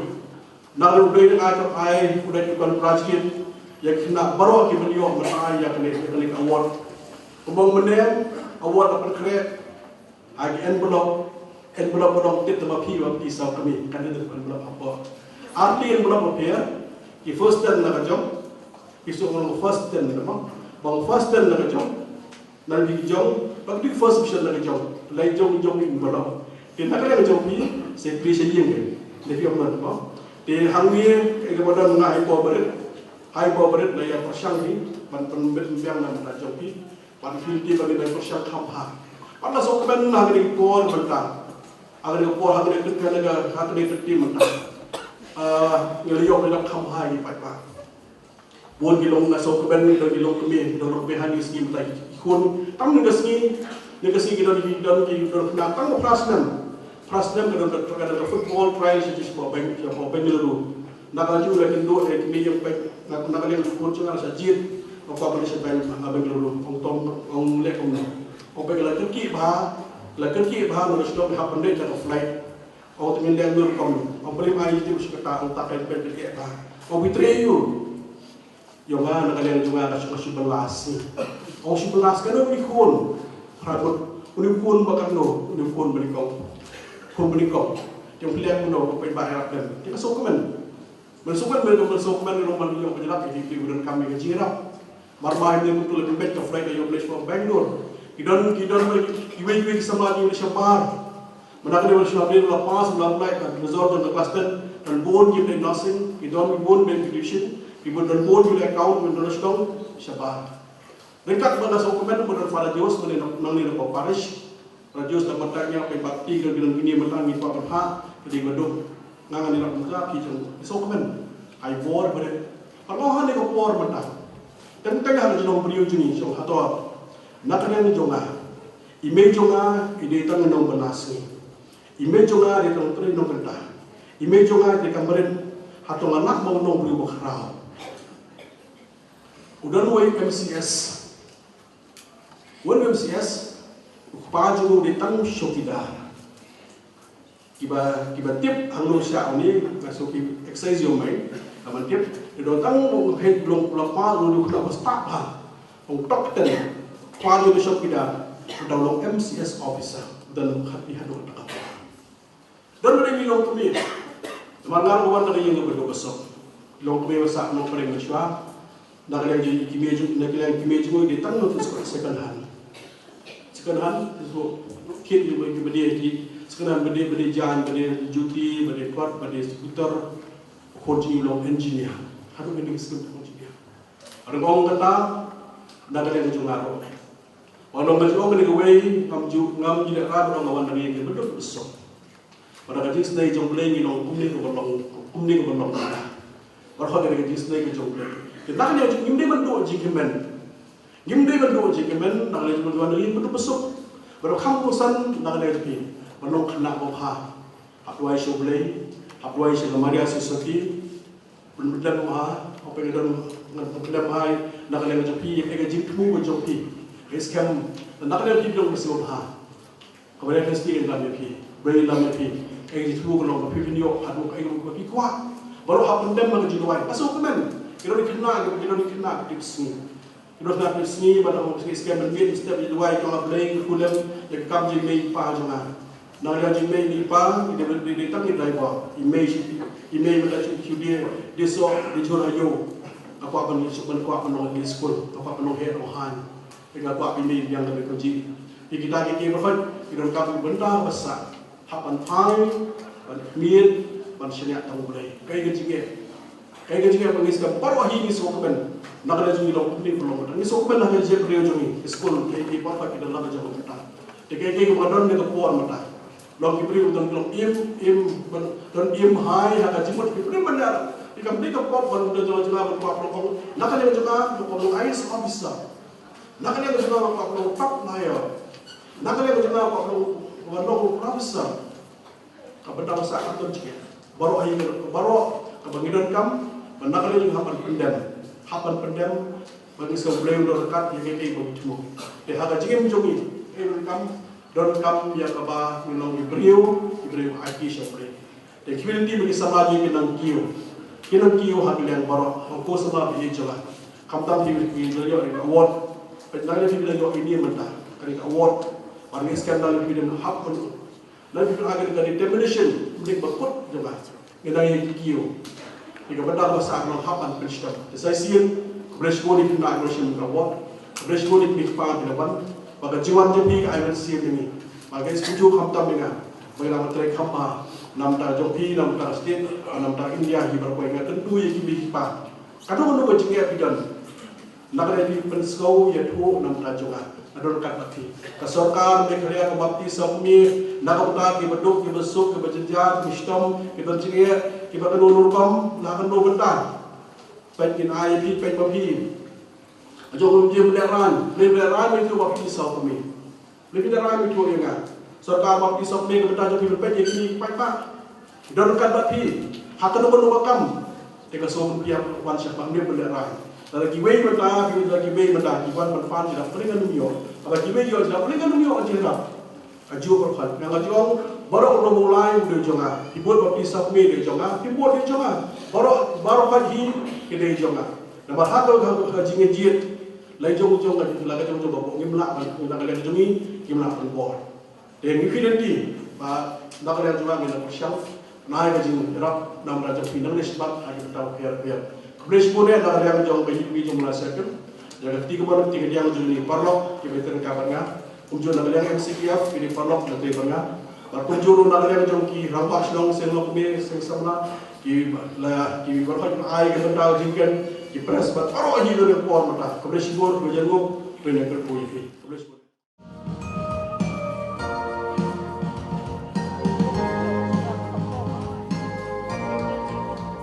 Na ka liang u Blei nang ai ka ai, u dei u congratulate ïa ki khynnah baroh kiba ïoh mynta ïa kane, ïa kane ka award. Kumba mynne award la pynkhreh ha ki envelope, envelope ba long tip tang ma phi ba phi saw kmie, kan dei envelope hapoh. Artylli envelope ba pher, ki first ten na ka jong, ki shu ong first ten na ka jong, ba first ten na ka jong. Na ki jong, ba ki first division na ki jong. Lai jong jong ki envelope. Te na ka liang jong phi, sa plie sha ïing. Te phi ong ba. Te hangne, ka ba don nga ha i Bor Barit. Ha i Bor Barit la ïa pyrshang hi, ban pynbit pynbiang na ka jong phi. Ban phi te ban ïa pyrshang kham bha. Ban la sngewkmen na kane ka por mynta. Ha kane ka por, ha kane ka, ha kane ka team mynta. Ah, ngi la ïoh ngi la kham bha ïa ki paidbah. Bun ki long, nga sngewkmen, don ki longkmie, don longkmie ha kine ki sngi mynta ki khun. Tang kine ki sngi, kine ki sngi ki don, ki don, ki don khynnah tang phra snem. Phra snem ka don ka, ka don ka football trial sha, sha Beng-, sha Bengaluru. Na ka ju la kynduh ïa kine ïa peit, na, na ka liang ka khun jong nga la shah jied. Nga kwah ban leit sha Beng-, ha Bengaluru. Ong Tom, ong leh kumno. Ong peit la kyrkieh bha, la kyrkieh bha na ka shnong, hap ban leit da ka flight. Ong te ngin leh kumno. Ong balei ym ai jingtip sha kata, ong ta peit peit kyrkieh bha. Ong phi trei aiu. Ïa nga na ka liang jong nga ka shu, ka shu bylla sngi. Ong shu bylla sngi, kano une u khun? Phra ngut. Une u khun ba katno? Une u khun ba nyngkong. Khun ba nyngkong. Te ong phi leh kumno, ba pynbha ïarap lem. Te ka sngewkmen. Ban sngewkmen, ban sngewkmen, ban sngewkmen, ban ïoh ban ïarap, ïa ki, ki, ki donkam ïa ka jingïarap. Mar ba hynrei kumta la pynbeit ka flight ka ïoh leit sha Bangalore. Ki don, ki don, kiwei kiwei ki samla ki leit shabar. Mynta ka dei ba shu update la pass, la apply ka result jong ka class ten, don bun ki leit nursing, ki don bun ki leit education, ki bun don bun ki leit account, ki don sdang shabar. Ryngkat bad nga sngewkmen ba don Father Joes, nangne na, nangne na parish. Father Joes da mynta ngi ïa pynbaptis, don kine mynta ngi kwah ban phah, ka dei ba duk. Nga ngan ïarap mynta ki jong, sngewkmen. Ai bor bret. Pat long ha kane ka por mynta. Teng teng ha ka jinglong briew jong ngi, jong hato. Na ka liang jong nga. I mei jong nga i dei tang i nongbylla sngi. I mei jong nga i dei tang i nongkynta. I mei jong nga i dei ka mrit. Hato nga lah ban long briew bakhraw? U don uwei u MCS. Uwei u MCS, u kpa jong u u dei tang u chowkidar. Kiba, kiba tip hangno sha une, nga sngewthuh ki excise ïa u mei, ka ban tip, te don tang u hei long la pa, u dei u khynnah ba stad bha. U top ten, pa u dei u chowkidar, u dang long MCS officer, don khatphewphew haduh kata ka por. Don ba dei ngi long kmie. Namar nga ruh nga wan na ka ïing kaba duk ba suk. Long kmie ba sah nongpyrshah mynshuwa. Na ka liang jong i kmie jong, na ka liang i kmie jong i dei tang ngut second hand. Second hand, so, kit ba dei, ba dei, second hand ba dei, ba dei jaiñ, ba dei juti, ba dei kot, ba dei scooter. Khun jong i long engineer. Haduh kine ki skul engineer. Ong kata, na ka liang jong nga ruh. Wan ong ka jong kane kawei, ngam ju, ngam ju lehrain ong nga wan na ka ïing kaba duk ba suk. Bad da ka jingsnei jong U Blei ngi long kumne kaba long, kumne kaba long. Baroh kane ka jingsnei ka jong U Blei. Te na kane ka jong ngim dei ban duh jingkmen. Ngim dei ban duh jingkmen, na kane ka jong wan na ka ïing kaba duk ba suk. Bad kham kongsan na kane ka jong phi. Ban long khynnah babha. Hap duwai sha U Blei, hap duwai sha ka Maria Saraswati. Pyndem ha, hap pyndem, pyndem ha, na ka liang jong phi, ïa ka jingthmu ka jong phi. Ïa skhem, na ka liang phi long ka sngewbha. Ka Maria Saraswati ka lam ïa phi, Blei lam ïa phi. Ïa ka jingthmu ka long ba phi phin ïoh haduh kaei kaba phi kwah. Baroh hap pyndem ha ka jingduwai. Ka sngewkmen. Ki don ki khynnah, ki don ki khynnah ki dip sngi. Ki don ki khynnah ki dip sngi, ba dang ki skhem ban miet step ïa duwai jong U Blei, ki kulam ïa ka kam jingmei pa jong nga. Na ka liang jingmei i pa, i dei, i dei, i dei tang i driver, i mei shi, i mei mynta shu, shu dei, dei soh, dei jhur ha ïew. Nga kwah ban, shu ban kwah ban long i skul, nga kwah ban long heh long haiñ. Nga kwah i mei biang ka dei kynjih. Ïa kita ki, ki ba hoi, ki donkam ki bynta ba sah. Hap ban phai, ban khmied, ban shaniah tang U Blei. Kaei ka jingeh. Kaei ka jingeh ba ngi sngewbha baroh hi ngi sngewkmen. Na ka liang jong ngi long kumne ba long mynta. Ngi sngewkmen ha ka jingïaid briew jong ngi. Ki skul, ki, ki pyrkhat ki don la ka jong mynta. Te kaei kaei ba don ne ka por mynta. Long ki briew don, long im, im, don im hai ha ka jingmut ki briew mynta. Ki kam dei ka por ban don jong jong ban kwah long. Na ka liang jong nga, long IAS officer. Na ka liang jong nga kwah long top lawyer. Na ka liang jong nga kwah long, long professor. Ka bynta ba sah ka don jingeh. Baroh hi, baroh kaba ngi donkam, ba na ka liang jong ngi hap ban pyndem. Hap ban pyndem, ba ngi sngewbha ban don ryngkat ïa kiei kiei ba ngi thmu. Te ha ka jingim jong ngi, ngi donkam, donkam ïa kaba ngi long ki briew, ki briew aiti sha U Blei. Te ki community ba ki samla jong ngi ki nang kiew. Ki nang kiew ha ka liang baroh, ha u samla ba ïeit jong nga. Khamtam phi, phi la ïoh ïa ka award. Peit na ka liang phi la ïoh ïa ini mynta, ka dei ka award. Ba ngi skhem na ka liang phi dang hap ban Na phi pynah ka determination, mynta ba kut jong nga. Ngi nang ïa ki kiew. Ïa ka bynta ba sah nang hap ban pynshitom. Te sa shisien, khublei shibun ïa phi na ka award. Khublei shibun ïa phi kpa phi la wan. Ba ka jingwan jong phi ka ai mynsiem ïa ngi. Ba ka sngewthuh khamtam ïa nga. Ba ngi la trei kham bha. Na ka bynta jong phi, na ka bynta state, na ka bynta India hi baroh, nga kyntu ïa ki mei ki pa. Katno katno ka jingeh phi don. Na ka liang phi pynsngew ïathuh na ka bynta jong nga. Nga don ryngkat bad phi. Ka sorkar Meghalaya ka Baptist Sawkmie, na ka bynta kiba duk, kiba suk, kiba jynjar, kiba shitom, kiba jingeh, kiba kano kano rukom, na kano bynta. Peit ngin ai ïa phi, peit ba phi. Jong u Blei lehrain, Blei lehrain ïathuh Baptist Sawkmie. Lei phi da rai mih ïa nga. Sorkar Baptist Sawkmie ka bynta jong phi ban peit ïa kine ki paidbah. Don ryngkat bad phi. Ha kano kano ka kam. Te ka sngewbha phi ïa wan shaphang ne ban lehrain. Lada kiwei mynta, kiwei lada kiwei mynta, ki wan ban pan ki da pyrshah ngan ym ïoh. Haba kiwei ïoh ki da pyrshah ngan ym ïoh, ka jingïarap. Ka jingïarap ka. Nga nga jong, baroh u nongmawlai u dei jong nga. Phi bud Baptist Sawkmie dei jong nga. Phi bud dei jong nga. Baroh, baroh ka hi ki dei jong nga. Namar ha ka, ha ka jingïajied. Lai jong jong ka, la ka jong jong ka bor ngim lah ban, na ka liang jong ngi, ngim lah ban bor. Te ngi khie lynti ba na ka liang jong ngi la pyrshang, na ka jingïarap namar jong phi nangne shabar ha ki bynta pher pher. Khublei shibun na ka liang jong ka U P jong Mawlai Circle. Ïa ka kti kamon kti kadiang jong ngi paralok kiba ïatrei ryngkat bad nga. Kumjuh na ka liang M C P F ki dei paralok kiba ïatrei bad nga. Bad kumjuh ruh na ka liang jong ki rangbah shnong, seng lok kmie, seng samla, ki la, ki baroh ki ai ka bynta jingkren, ki press bad baroh hi ka por mynta. Khublei shibun, khublei jingnguk, khublei na ka por ïa phi. Khublei shibun.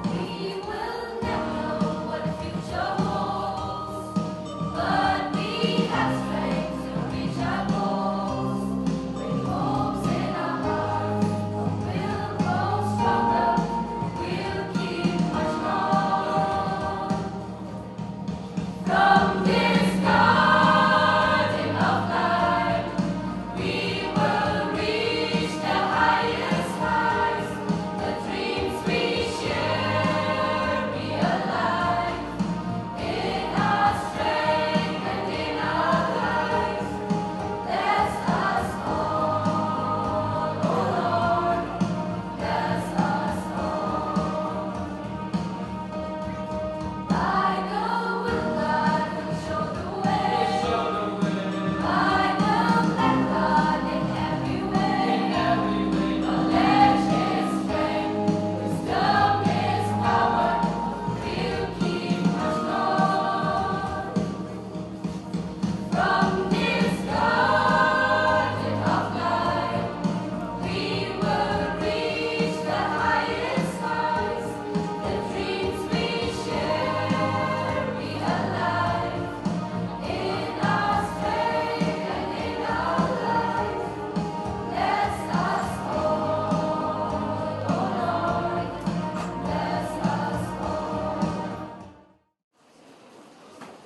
We will never know what the future holds, but we have strength to reach our goals.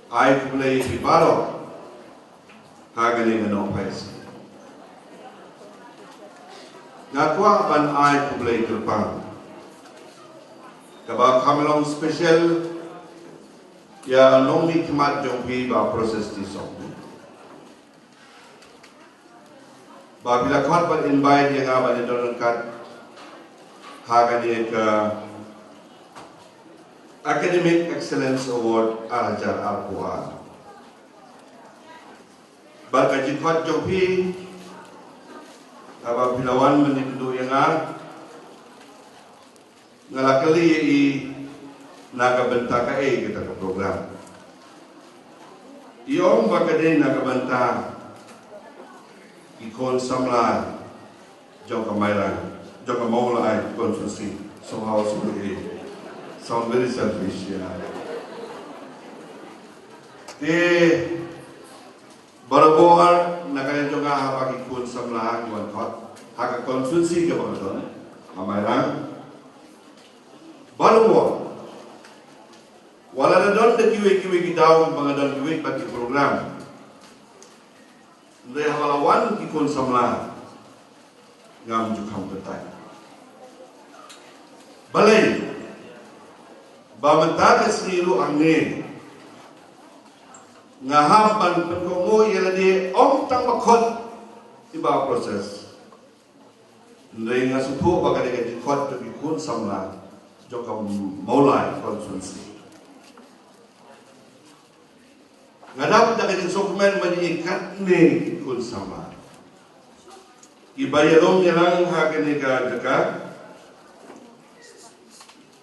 Ai khublei ïa phi baroh ha kane ka nongpyni. Nga kwah ban ai khublei kyrpang kaba kham long special ïa u nongmihkhmat jong phi Bah Proses T. Sopne. Ba phi la khot ban invite ïa nga ban ïadon ryngkat ha kane ka Academic Excellence Award ar hajar arphew ar. Bad ka jingkhot jong phi, haba phi la wan ban ïakynduh ïa nga, nga la kylli ïa i na ka bynta kaei kata ka program. I ong ba ka dei na ka bynta ki khun samla jong ka Mairang, jong ka Mawlai constituency. Somehow, somehow, sound very selfish, yeah. Te barabor na ka liang jong nga, haba ki khun samla ki wan khot ha ka constituency kaba nga don, ha Mairang, barabor, wat la don da kiwei kiwei ki daw ba nga don kiwei pat ki program, hynrei haba la wan ki khun samla, ngam ju kham kyntait. Balei? Ba mynta ka sngi ruh hangne nga hap ban pynkohnguh ïa lade, ym tang ba khot i Bah Proses, hynrei nga sngewthuh ba ka dei ka jingkhot jong ki khun samla jong ka Mawlai constituency. Nga dap da ka jingsngewkmen ba ngi ïa katne ki khun samla kiba ïalum ïalang ha kane ka jaka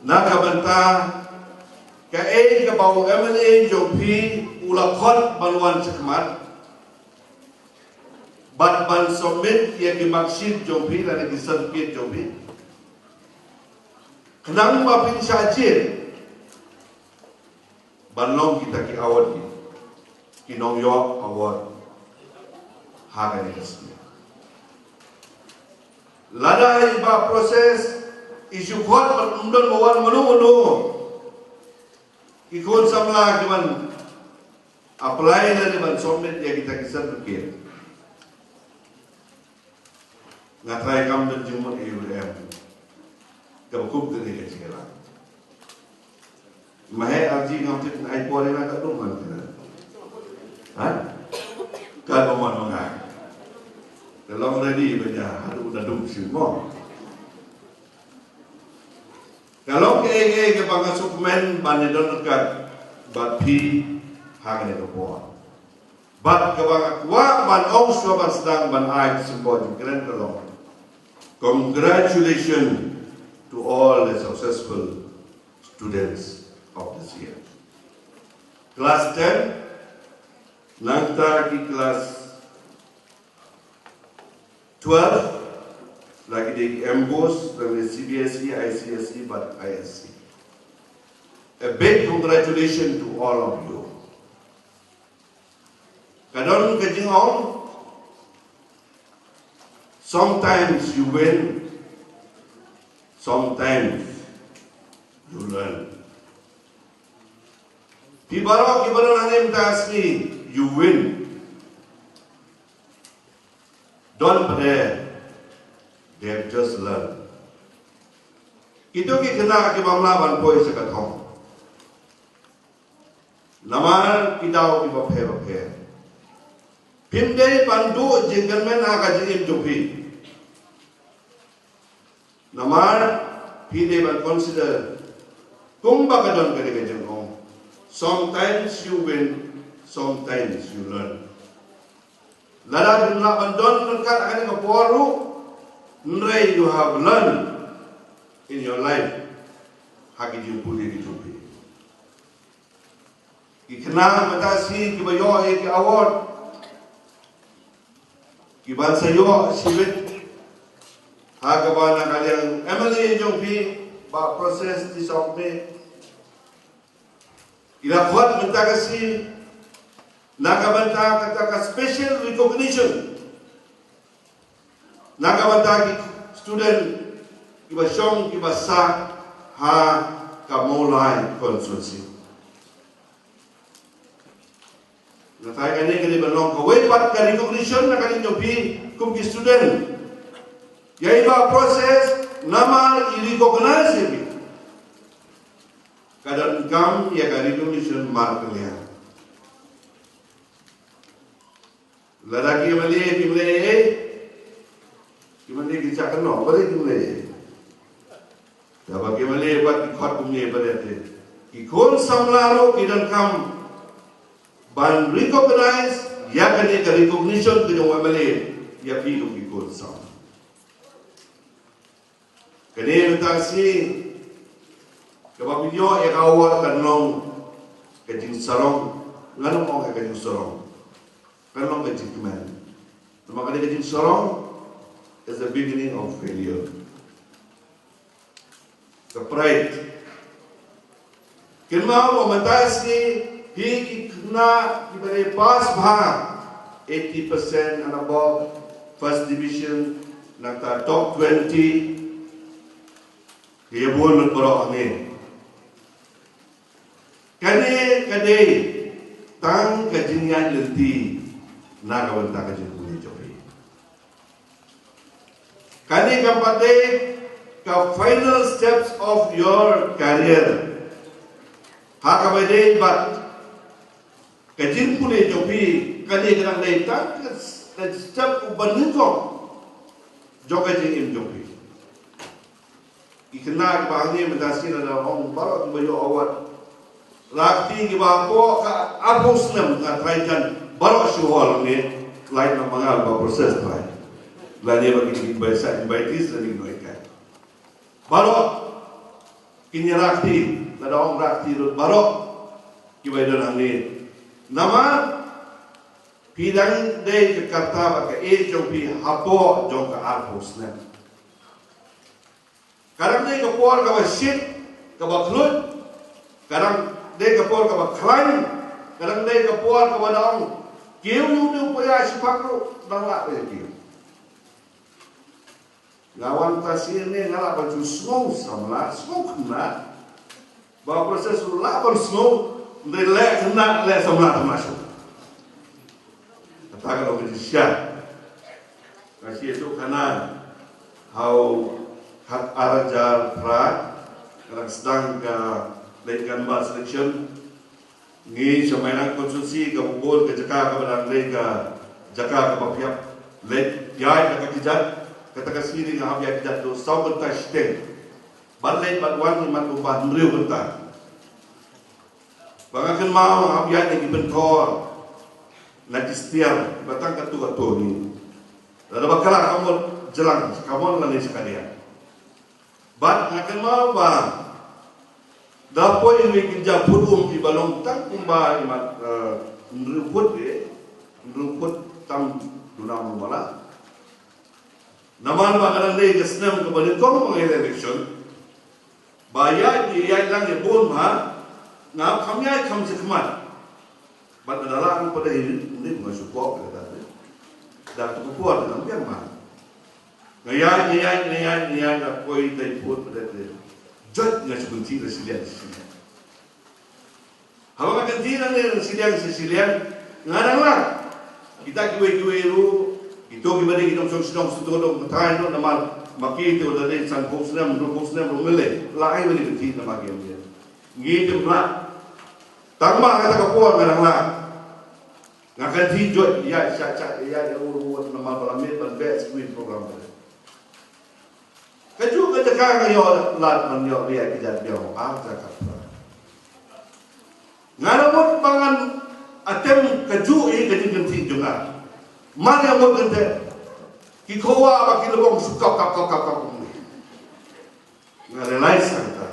na ka bynta kaei kaba u M L A jong phi u la khot ban wan shakhmat bad ban submit ïa ki marksheet jong phi lane ki certificate jong phi, khnang ba phin shah jied ban long kita ki award, ki nongïoh award ha kane ka sngi. Lada i Bah Proses i shu khot bad ym don ba wan mano mano ki khun samla ki ban apply lane ban submit ïa kita ki certificate, nga trai kam don jingmut ïa u em kaba kum kane ka jingïalang. Ma heh arji ngam tip, ai por ïa nga ka dum man kane. Ha? Ka dum man ma nga. Ka long ready ba ïa haduh da dum shin mo. Ka long kaei kaei kaba nga sngewkmen ban ïadon ryngkat bad phi ha kane ka por. Bad kaba nga kwah ban ong shuwa ban sdang ban ai ka symbol jingkren ka long, congratulations to all the successful students of this year. Class ten, nangta ki class twelve, la ki dei ki MBOSE, la ki dei CBSE, ICSE bad ISC. A big congratulations to all of you. Ka don ka jingong, sometimes you win, sometimes you learn. Phi baroh kiba don hangne mynta ka sngi, you win. Don pat de, they have just learned. Kito ki khynnah kiba ym lah ban poi sha ka thong namar ki daw kiba pher ba pher. Phim dei ban duh jingkyrmen ha ka jingim jong phi. Namar phi dei ban consider kumba ka don kane ka jingong, sometimes you win, sometimes you learn. Lada phim lah ban don ryngkat ha kane ka por ruh, hynrei you have learned in your life ha ki jingpule ki jong phi. Ki khynnah mynta shi kiba ïoh ïa ki award, kiban sa ïoh shibit ha kaba na ka liang MLA jong phi, Bah Proses T. Sopne, i la khot mynta ka sngi na ka bynta kata ka special recognition na ka bynta ki student kiba shong kiba sah ha ka Mawlai constituency. Kata kane ka dei ban long kawei pat ka recognition na ka liang jong phi kum ki student. Ïa i ba process namar i recognize ïa phi. Ka donkam ïa ka recognition markylliang. Lada ki M L A, ki M L A, ki M L A ki chak noh, balei ki M L A? Lada ki M L A bad ki khot kumne bad te, ki khun samla ruh ki donkam ban recognize ïa kane ka recognition ka jong M L A ïa phi kum ki khun samla. Kane mynta shi kaba pynïoh ïa ka award kan long ka jingsarong, ngan ong ka jingsarong, kan long ka jingkmen. Namar kane ka jingsarong is the beginning of failure. Ka pride. Kynmaw ba mynta shi phi ki khynnah kiba dei pass bha eighty percent and above, first division, nangta top twenty, ki ïa bun lut baroh hangne. Kane ka dei tang ka jingïaid lynti na ka bynta ka jingpule jong phi. Kane kam pat dei ka final steps of your career. Ha kaba dei bad ka jingpule jong phi, kane ka dang dei tang ka step uba nyngkong jong ka jingim jong phi. Ki khynnah kiba hangne mynta shi lada ong baroh kiba ïoh award. La kti kiba hapoh ka arphew snem nga trai jan baroh shu hol hangne. Lait na mangal ba process trai. Lane ba ki invite sa invitees lane ki noi kai. Baroh kin ïa la kti, lada ong la kti lut baroh kiba ïa don hangne. Namar phi dang dei ka karta ba ka age jong phi hapoh jong ka arphew snem. Ka dang dei ka por kaba shit, kaba khluit, ka dang dei ka por kaba khlaiñ, ka dang dei ka por kaba dang kiew ïa u dei u paia shiphang ruh dang lah ba ïa kiew. Nga wan ta sien ne nga lah ban shu sngew samla, sngew khynnah. Ba process ruh lah ban sngew, ndei leh khynnah, leh samla, samla shu. Kata ka long ka jingshisha. Nga shu ïathuh khana ha u khat ar hajar phra, ka la sdang ka leit gambar selection. Ngi sha Mairang constituency ka bun ka jaka kaba dang dei ka jaka kaba phi hap leit ïaid da ka kjat, kata ka sngi nga hap ïaid kjat haduh saw kynta shiteng. Bad leit bad wan ngi mat kumba hynriew kynta. Ba nga kynmaw nga hap ïaid da ki pynthor na ki stiar ba tang katto katto ngi. Lada ba kala ka mut jlang, ka mut lane shakaliang. Bad nga kynmaw ba da poi iwei i kynja phut um iba long tang kumba i mat, eh, hynriew phut, eh, hynriew phut tam duna mala. Namar ba ka dang dei ka snem kaba nyngkong ba ngi election. Ba ïaid, ïaid lang ïa bun bha, nga kham ïaid kham sngewmat. Bad ka da lah ngan pat dei ri, ri nga shu pop ka da. Da tu ka por da ngan biang ma. Nga ïaid, nga ïaid, nga ïaid, nga ïaid, da poi dei put da dei. Jot nga shu kynti da shiliang, shiliang. Haba nga kynti da ne shiliang, shiliang, nga dang lah. Kita kiwei kiwei ruh, kito kiba dei ki nongshong shnong shu to dong ka thaiñ ruh namar ma ki to da dei san phew snem, hynriew phew snem ruh ngi leh. Lah ai ba dei kynti namar ki ïa. Ngi dei lah. Tang ba kata ka por nga dang lah. Nga kynti jot ïa sha sha ïa ïa u u namar ba la mih ban beh screen program. Kajuh ka jaka nga ïoh lad ban ïoh ïa ki jait biang ar jaka. Nga la mut ba ngan atem kajuh ïa ka jingkynti jong nga. Mar ïa mut kynti ki khowa ba ki lubong shu kap kap kap kap kap. Nga realize sa kata.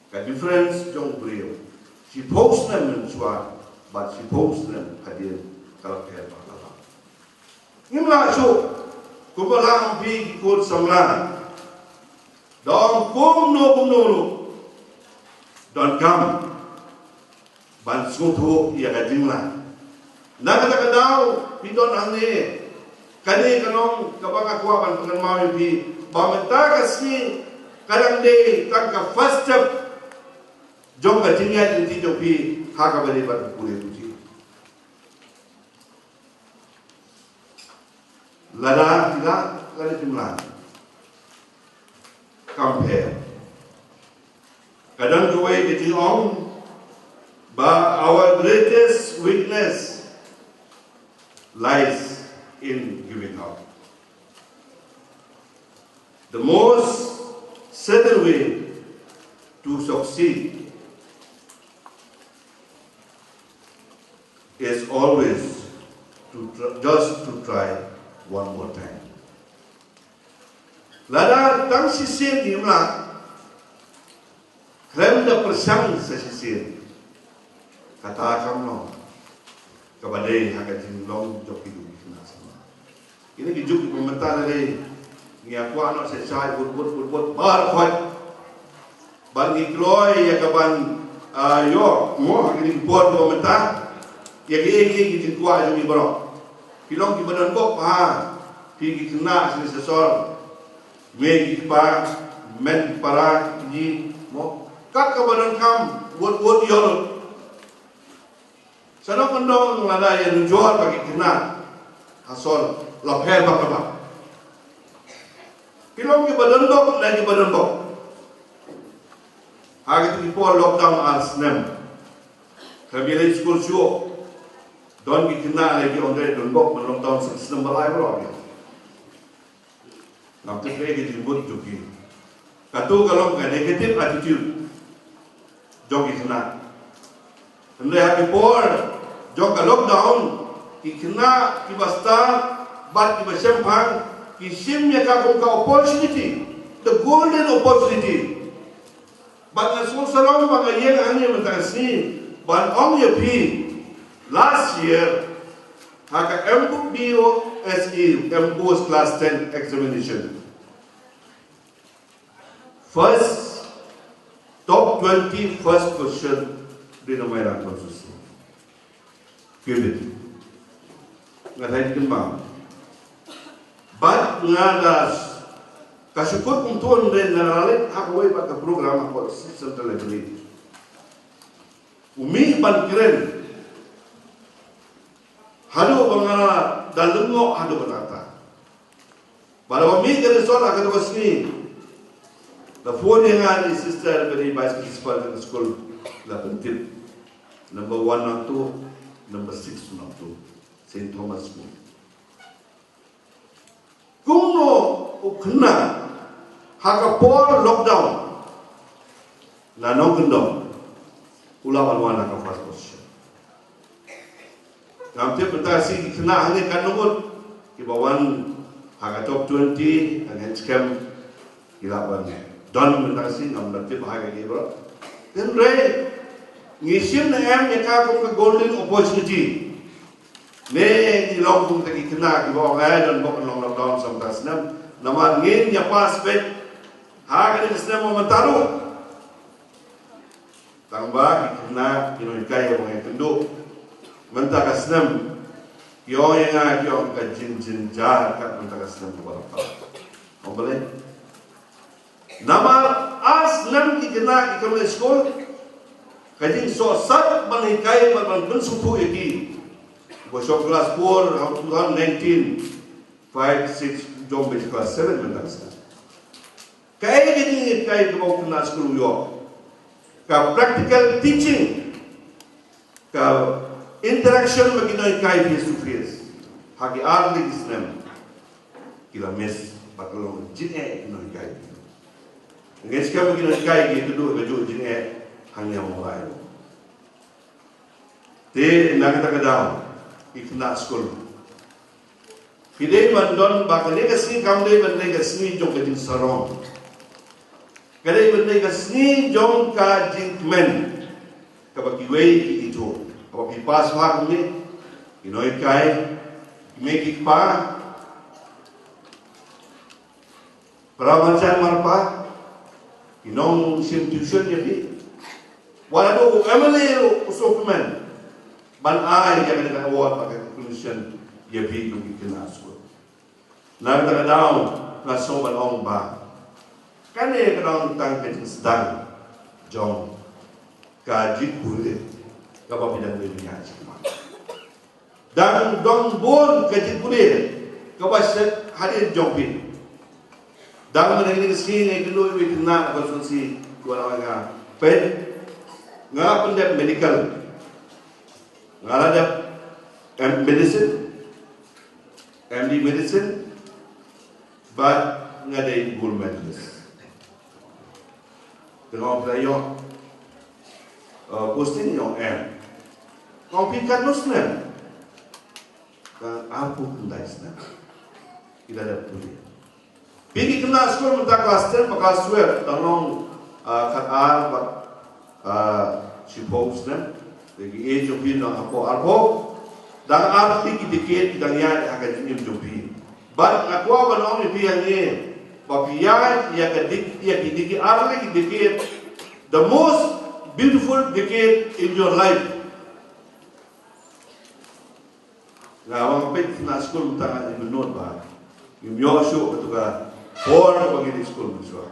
Ka difference jong u briew. Shiphew snem mynshuwa bad shiphew snem hadien ka la pher bakla. Ngim lah shuh kumba la ong phi ki khun samla. Da ong kumno kumno ruh donkam ban sngewthuh ïa ka jinglah. Na kata ka daw phi don hangne, kane ka long kaba nga kwah ban pynkynmaw ïa phi ba mynta ka sngi ka dang dei tang ka first step jong ka jingïaid lynti jong phi ha kaba dei ban pule puthi. Lada ki lah lada kim lah, kam pher. Ka don kawei ka jingong ba our greatest weakness lies in giving up. The most certain way to succeed is always to tr- just to try one more time. Lada tang shisien ngim lah, khlem da pyrshang sa shisien, kata kam long kaba dei ha ka jinglong jong ki jong ki khynnah samla. Kine ki juk kiba mynta lei, ngi ïa kwah noh sha shai, bud bud bud bud, baroh khoit. Ban ngi kloi ïa ka ban, ah, ïoh mo ha kine ki por kiba mynta ïa ki, ïa ki, ïa ki jingkwah jong ngi baroh. Ki long kiba don bok ha phi ki khynnah sha sor. Mei ki kpa, men ki para ki, mo, kat kaba donkam, wat wat ïoh lut. Sa nang kyndong lada ïa nujor ba ki khynnah ha sor la pher bak bak. Ki long kiba don bok ne kiba don bok. Ha kito ki por lockdown ar snem, ka biang skul shuh, don ki khynnah lei ki ong dei don bok ban lockdown sa snem ba lai baroh. Ngam tip kaei ka jingbud jong ki. Kato ka long ka negative attitude jong ki khynnah. Hynrei ha ki por jong ka lockdown, ki khynnah kiba stad bad kiba shemphang ki shim ïa ka kum ka opportunity, the golden opportunity. Bad nga sngewsarong ba nga ïeng hangne mynta ka sngi ban ong ïa phi, last year ha ka M B O S E, M B O S class ten examination, first, top twenty, first position dei na Mairang constituency. Kidit. Nga dei kynmaw. Bad nga da ka shu kut kumto, hynrei nga la leit ha kawei pat ka program ha ka Central Library. U mih ban kren haduh ba nga da lyngngoh haduh katta. Bad haba mih ka result ha kato ka sngi, la phone ïa nga i sister ba dei vice principal jong ka skul, la pyntip. Number one nangto, number six nangto, Saint Thomas School. Kumno u khynnah ha ka por lockdown na nongkyndong u la wan wan ha ka first position. Ngam tip mynta shi ki khynnah hangne katno ngut kiba wan ha ka top twenty, ha ka skhem ki la wan. Don mynta shi ngam da tip ha ka ki bro. Hynrei ngi shim ne em ïa ka kum ka golden opportunity. Ne ngi long kum kita ki khynnah kiba ong ai don bok long lockdown sa mynta snem. Namar ngin ïa pass beit ha kane ka snem ba mynta ruh. Tang ba ki khynnah ki nonghikai ïa ba ngi kynduh mynta ka snem, ki ong ïa nga ki ong ka jingjynjar kat mynta ka snem kaba la poi. Ong balei? Namar ar snem ki khynnah ki khlem leit skul, ka jingsohsat ban hikai bad ban pynsngewthuh ïa ki. Ba shong class four ha two thousand nineteen, five, six, jong beit class seven mynta ka snem. Kaei ka jinghikai kaba u khynnah skul u ïoh? Ka practical teaching, ka interaction bad ki nonghikai face to face ha ki ar tylli ki snem, ki la miss bad ka long jingeh ki nonghikai. Ngi skhem ba ki nonghikai ki kynduh ka juh jingeh hangne ha Mawlai. Te na kata ka daw ki khynnah skul, ki dei ban don ba kane ka sngi kam dei ban dei ka sngi jong ka jingsarong. Ka dei ban dei ka sngi jong ka jingkmen kaba kiwei ki ithuh. Haba phi pass bha kumne, ki nonghikai, ki mei ki kpa, para marjan marpa, ki nongshim tuition ïa phi. Wat la u M L A ruh u sngewkmen ban ai ïa kane ka award bad ka recognition ïa phi kum ki khynnah skul. Na kata ka daw nga sngew ban ong ba kane ka dang tang ka jingsdang jong ka jingkurim kaba phi dang ïa shim. Dang don bun ka jingkurim Kaba shet hadien jong phi. Dang mynne ka sngi nga ïakynduh ïa i khynnah na constituency, ki wan ong ïa nga, Peit, nga la pyndep medical, nga la dep M medicine, M D medicine, bad nga dei gold medalist. Te nga ong, Phi la ïoh, uh, posting? Ïa, ong em. Nga ong, Phi katno snem? Ka ong, Arphew khyndai snem. Ki la dep pule. Phi ki khynnah skul mynta klas ten bad klas twelve, dang long, ah, khatar bad, ah, shiphew snem. Te ki age jong phi dang hapoh arphew. Dang ar tylli ki decade ki dang ïaid ha ka jingim jong phi. Bad nga kwah ban ong ïa phi hangne ba phi ïaid ïa ka dik, ïa ki dik, ki ar tylli ki decade, the most beautiful decade in your life. Nga wan peit na skul mynta, nga i mynnud ba ngim ïoh shuh katu ka por kaba ngi leit skul mynshuwa.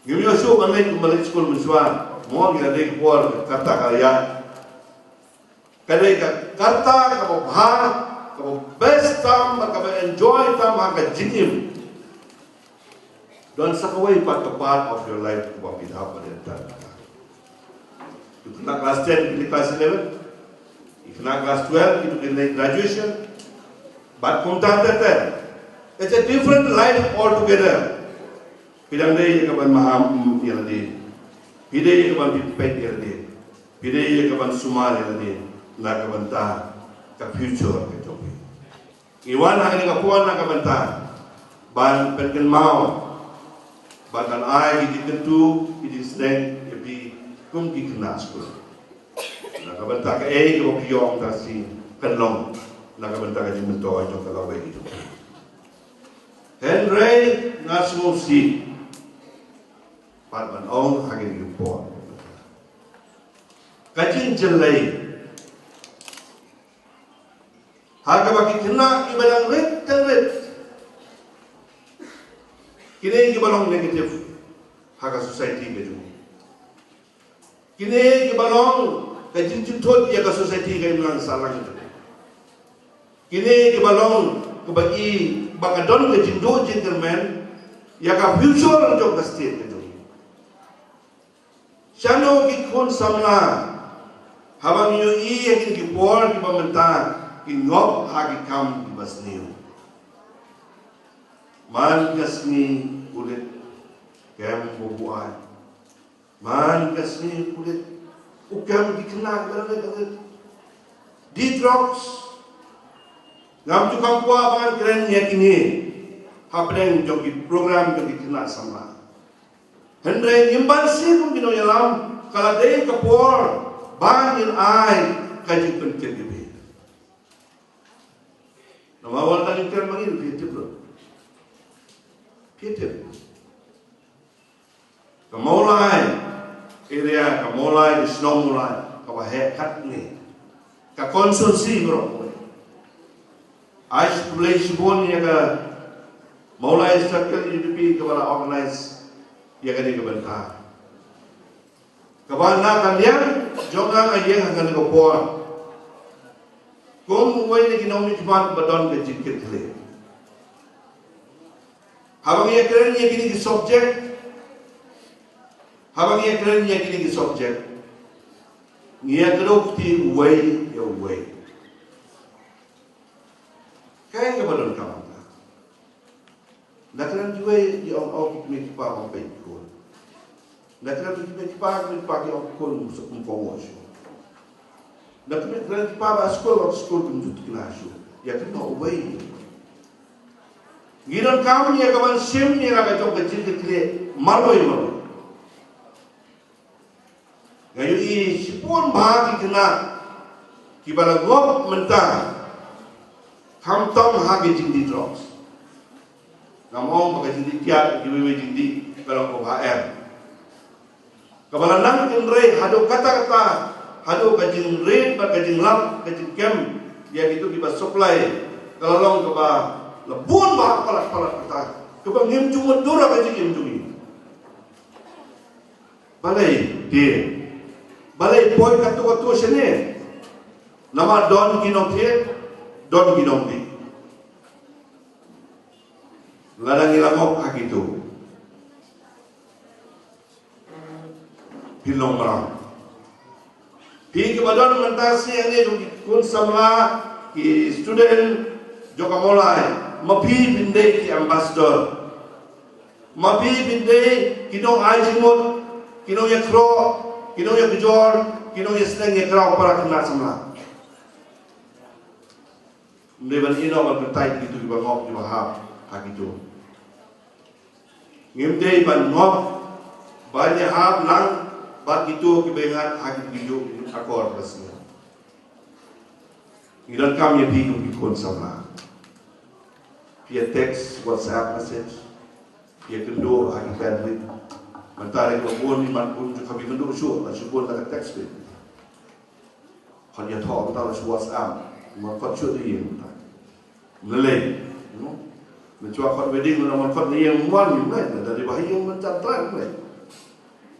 Ngim ïoh shuh ban leit, ban leit skul mynshuwa. Mo, ngi la dei ka por ka karta ka la ïaid. Ka dei ka karta kaba bha, kaba best tam, kaba enjoy tam ha ka jingim. Don sa kawei pat ka part of your life kaba phi dap ban ïaid. Ki khynnah class ten, ki khynnah class eleven, ki khynnah class twelve, ki dei ki graduation. Bad kumta ter ter. It's a different life altogether. Phi dang dei ïa kaban maham ïa lade. Phi dei ïa kaban peit ïa lade. Phi dei ïa kaban sumar ïa lade. Na ka bynta ka future ka jong phi. Ngi wan ha kane ka por na ka bynta ban pynkynmaw, ban ai ki jingkyntu, ki jingsneng ïa phi kum ki khynnah skul. Na ka bynta kaei kaba phi ïoh mynta shi, kan long na ka bynta ka jingmyntoi jong ka lawei jong phi. Hynrei nga sngewsih pat ban ong ha kine ki por, ka jingjyllei ha kaba ki khynnah kiba dang rit dang rit, kine kiba long negative ha ka society ka jong ngi. Kine kiba long ka jingjynthut ïa ka society ka imlang sahlang ka jong ngi. Kine kiba long kaba i ba ka don ka jingduh jingkyrmen ïa ka future jong ka state ka jong ngi. Shano ki khun samla, haba ngi ïohi ïa kine ki por kiba mynta, ki ngop ha ki kam kiba sniew. Man ka sngi u leit kem u buaid. Man ka sngi u leit u kem ki khynnah kiba leit, leit die drugs. Ngam ju kham kwah ban kren ïa kine hapdeng jong ki program jong ki khynnah samla. Hynrei ngim banse kum ki nongïalam, ka la dei ka por ba ngin ai ka jingpynkit ïa phi. Namar wat la ngin kren ba ngin, phi tip ruh. Phi tip. Ka Mawlai area, ka Mawlai, ka shnong Mawlai kaba heh katne, ka constituency baroh kawei. Ai sha khublei shibun ïa ka Mawlai Circle U D P kaba la organize ïa kane ka bynta. Kaba na ka liang jong nga, nga ïeng ha kane ka por kum uwei na ki nongmihkhmat ba don ka jingkitkhlieh. Haba ngi ïakren ïa kine ki subject, haba ngi ïakren ïa kine ki subject, ngi ïakynduh kti uwei ïa uwei. Kaei kaba donkam mynta? Na kren kiwei ki ong, ong ki kmie ki kpa ba peit ki khun. Na kren ki kmie ki kpa, ki kmie ki kpa ki ong ki khun ym kohnguh shuh. Na kren ki kpa ba skul, ba skul kim ju thikna shuh. Ïa kynnoh uwei. Ngi donkam ïa kaban shim ïa la ka jong ka jingkitkhlieh marwei marwei. Nga ïohi shibun bha ki khynnah kiba la ngop mynta, khamtam ha ki jingdih drugs. Ngam ong ba ka jingdih kiad, kiwei wei jingdih ka long kaba bha em. Kaba la nang kynrei haduh katta katta, haduh ka jingrit bad ka jinglap, ka jingkem ïa kito kiba supply, ka la long kaba la bun bha palat palat kata, kaba ngim ju mutdur ha ka jingim jong ngi. Balei te? Balei poi katto katto shane? Namar don ki nongthied, don ki nongdih. Lada ngi la ngop ha kito, phin long mraw. Phi kiba don mynta sien ne jong ki khun samla, ki student jong ka Mawlai, ma phi phin dei ki ambassador. Ma phi phin dei ki nong ai jingmut, ki nong ïakroh, ki nong ïakjor, ki nong ïasneng ïakraw para khynnah samla. Ym dei ban ïehnoh ban kyntait kito kiba ngop kiba hap ha kito. Ngim dei ban ngop ban ïahap lang bad kito kiba ïangat ha kito ki juk akor rasmi. Ngi donkam ïa phi kum ki khun samla. Phi ïa text, WhatsApp message, phi ïa kynduh ha ki bandwidth. Mynta lei ka bun, man bun jong ka phi kynduh shuh, la shu bun la ka text phi. Khot ïathoh mynta la shu WhatsApp, man khot shuh ïing mynta. Lei, you know. Mynta khot wedding mynta man khot ïing, man ïing, da dei ba ïing mynta tang lei.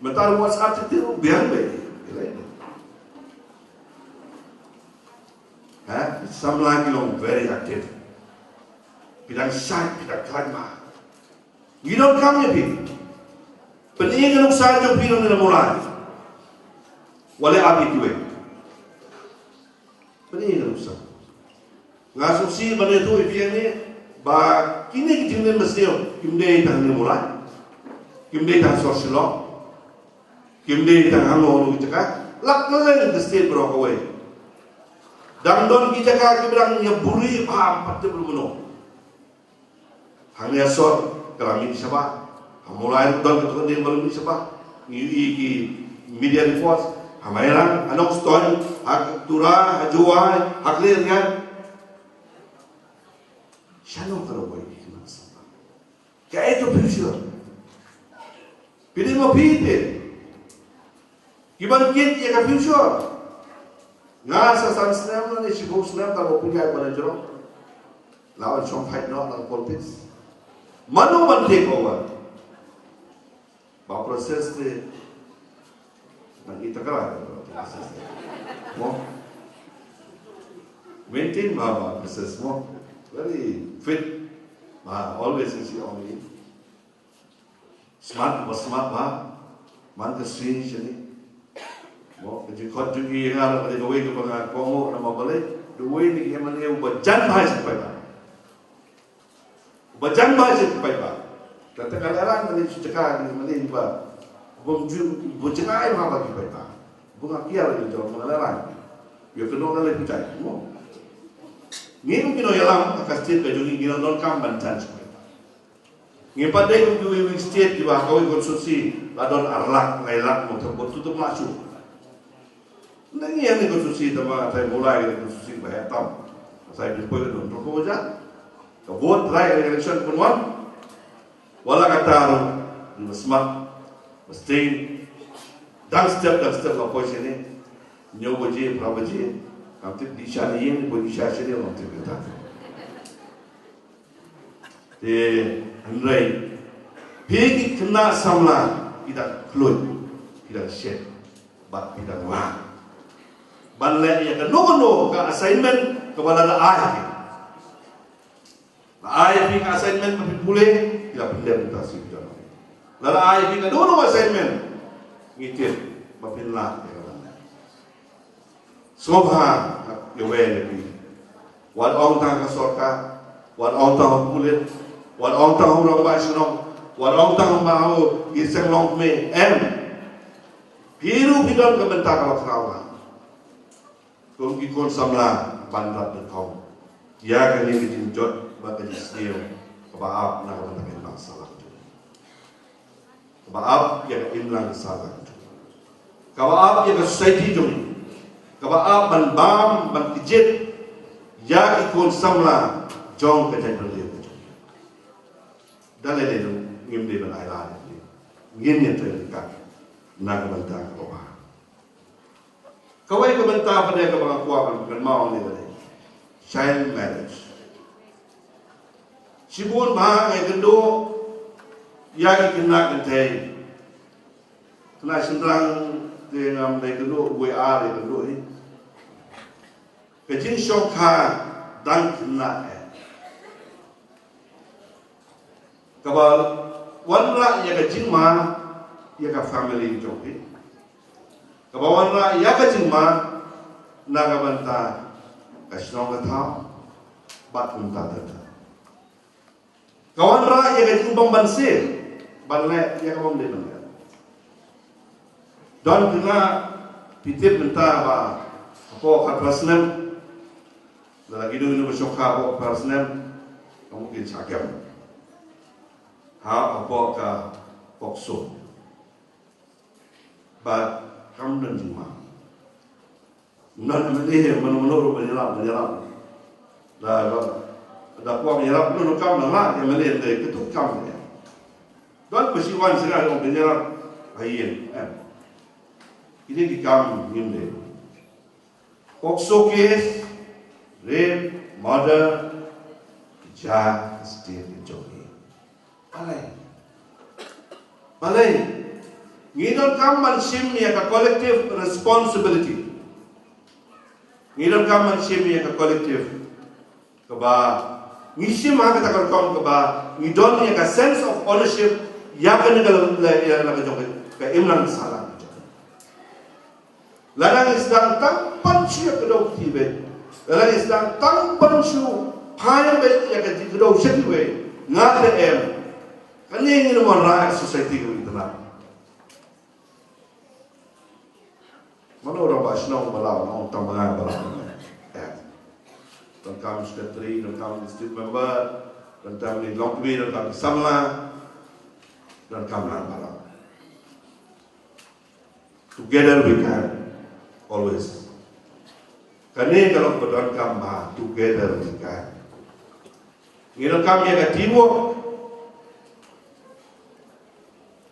Mynta WhatsApp ti ti biang lei. Lei. Ha, samla ki long very active. Phi dang shait, phi dang khlaiñ ma. Ngi donkam ïa phi. Pyni ka nuksa jong phi na Mawlai. Wat leh ap ïa kiwei. Pyni ka nuksa. Nga sngewsih ban ïathuh ïa phi hangne ba kine ki jinglen mynsiem kim dei tang hangne Mawlai. Kim dei tang sor Shillong. Kim dei tang hangne hangne ki jaka. La kylleng ka state baroh kawei. Dang don ki jaka kiba dang ïa buri bha, ym pat tip ruh mano. Hangne ha sor ka la mih shabar. Ha Mawlai ruh don kata ka ding ba la mih shabar. Ngi ïohi ki media reports. Ha Mairang, ha Nongstoiñ, ha Tura, ha Jowai, ha Khliehriat. Shano ka la wai ki khmat samla? Kaei ka future? Phi dei ma phi te kiban kit ïa ka future. Nga sa san snem lane shiphew snem tang ba pynjah ban jrong. La wan shong phaid noh na politics. Mano ban take over? Ba process te ban i takra. Mo. Maintain ba, ba process mo. Very fit. Ba always is the only. Smart ba smart ba. Man ka sing shini. Mo, ka jingkhot jong i nga la ka dei kawei kaba nga kohnguh namar balei, da uwei na ki M L A uba jan bha sha ki paidbah. Uba jan bha sha ki paidbah. Kata ka la rang ka dei shu jaka ki M L A ba, bym ju, ba jngai bha bad ki paidbah. Ba nga kiar ïa jong ka la rang. Ïa ka nong la lei pynjah mo. Ngi kum ki nongïalam ha ka state ka jong ngi, ngi la donkam ban jan sha ki paidbah. Ngim pat dei kum kiwei kiwei state kiba ha kawei constituency la don ar lak, lai lak mo, tang bad tu tu ma shu. Nang ïa ne constituency tang ba tai Mawlai ne constituency ba heh tam. Tai pynpoi ka don tang ko ja. Ka vote try election pynwan. Wat la katta ruh, ngi ba smat, ba sting. Dang step, dang step la poi shane. Hynñiew baje, phra baje. Ngam tip dih sha ne ïing, ne poi dih sha shane, ngam tip kata. Te hynrei phi ki khynnah samla, phi dang khluit, phi dang shet, bad phi dang wad ban leh ïa kano kano ka assignment kaba la ai ha phi. La ai phi ka assignment ba phin pule, phi la pyndep mynta shi phi dang. La ai phi kano kano assignment, ngi tip ba phin lah ïa kaba. Sngewbha ïa wei ïa phi. Wat ong tang ha sorkar, wat ong tang ha pulit, wat ong tang ha u rangbah shnong, wat ong tang ha u ki seng longkmie, em. Phi ruh phi don ka bynta kaba khraw. Kum ki khun samla ban rat ban thong ïa kane ka jingjot bad ka jingsniew kaba ap na ka bynta ka imlang sahlang. Kaba ap ïa ka imlang sahlang. Kaba ap ïa ka society jong ngi. Kaba ap ban bam ban kjit ïa ki khun samla jong ka jaitbynriew ka jong ngi. Da lei lei ruh ngim dei ban ailad ïa ki. Ngin ïa trei ryngkat na ka bynta kaba bha. Kawei ka bynta pat de kaba nga kwah ban kynmaw ne ka dei child marriage. Shibun ba nga ïakynduh ïa ki khynnah kynthei. Khynnah shynrang te ngam dei kynduh, wei ar ïakynduh hi. Ka jingshongkha dang khynnah eh. Kaba wanrah ïa ka jingma ïa ka family jong phi. Kaba wanrah ïa ka jingma na ka bynta ka shnong ka thaw bad kumta ter ter. Ka wanrah ïa ka jingbym banse ban leh ïa ka bym dei ban leh. Don kine, phi tip mynta ba hapoh ka khatphra snem, lada ki don kine ba shong hapoh ka khatphra snem, ka mut kin shah kem ha hapoh ka POCSO. Bad kam don jingma. Ngan mynta mano mano ruh ban ïarap, ban ïarap. Da da da kwah ban ïarap, ngan kam na la ïa mynta te ka tu kam ne. Don ba shi wan sha ka ong ban ïarap. Ai ïa. Kine ki kam ngim dei. POCSO case, rape, murder, ki jia ka state ka jong ngi. Balei? Balei? Ngi donkam ban shim ïa ka collective responsibility. Ngi donkam ban shim ïa ka collective. Kaba ngi shim ha kata ka rukom kaba ngi don ïa ka sense of ownership ïa kane ka la, la, ïa la ka jong ka imlang sahlang. Lada ngi sdang tang ban shu ïa kdew kti beit. Lada ngi sdang tang ban shu phai beit ïa ka jingkdew sha kiwei. Nga te em. Kane ngin wanrah ïa ka society ka ngi tnat. Mano rangbah shnong ba la ong tang ba nga ba la ong. Eh. Donkam secretary, donkam district member, donkam ni longkmie, donkam samla, donkam lang ba la. Together we can. Always. Kane ka long ba donkam ba together we can. Ngi donkam ïa ka teamwork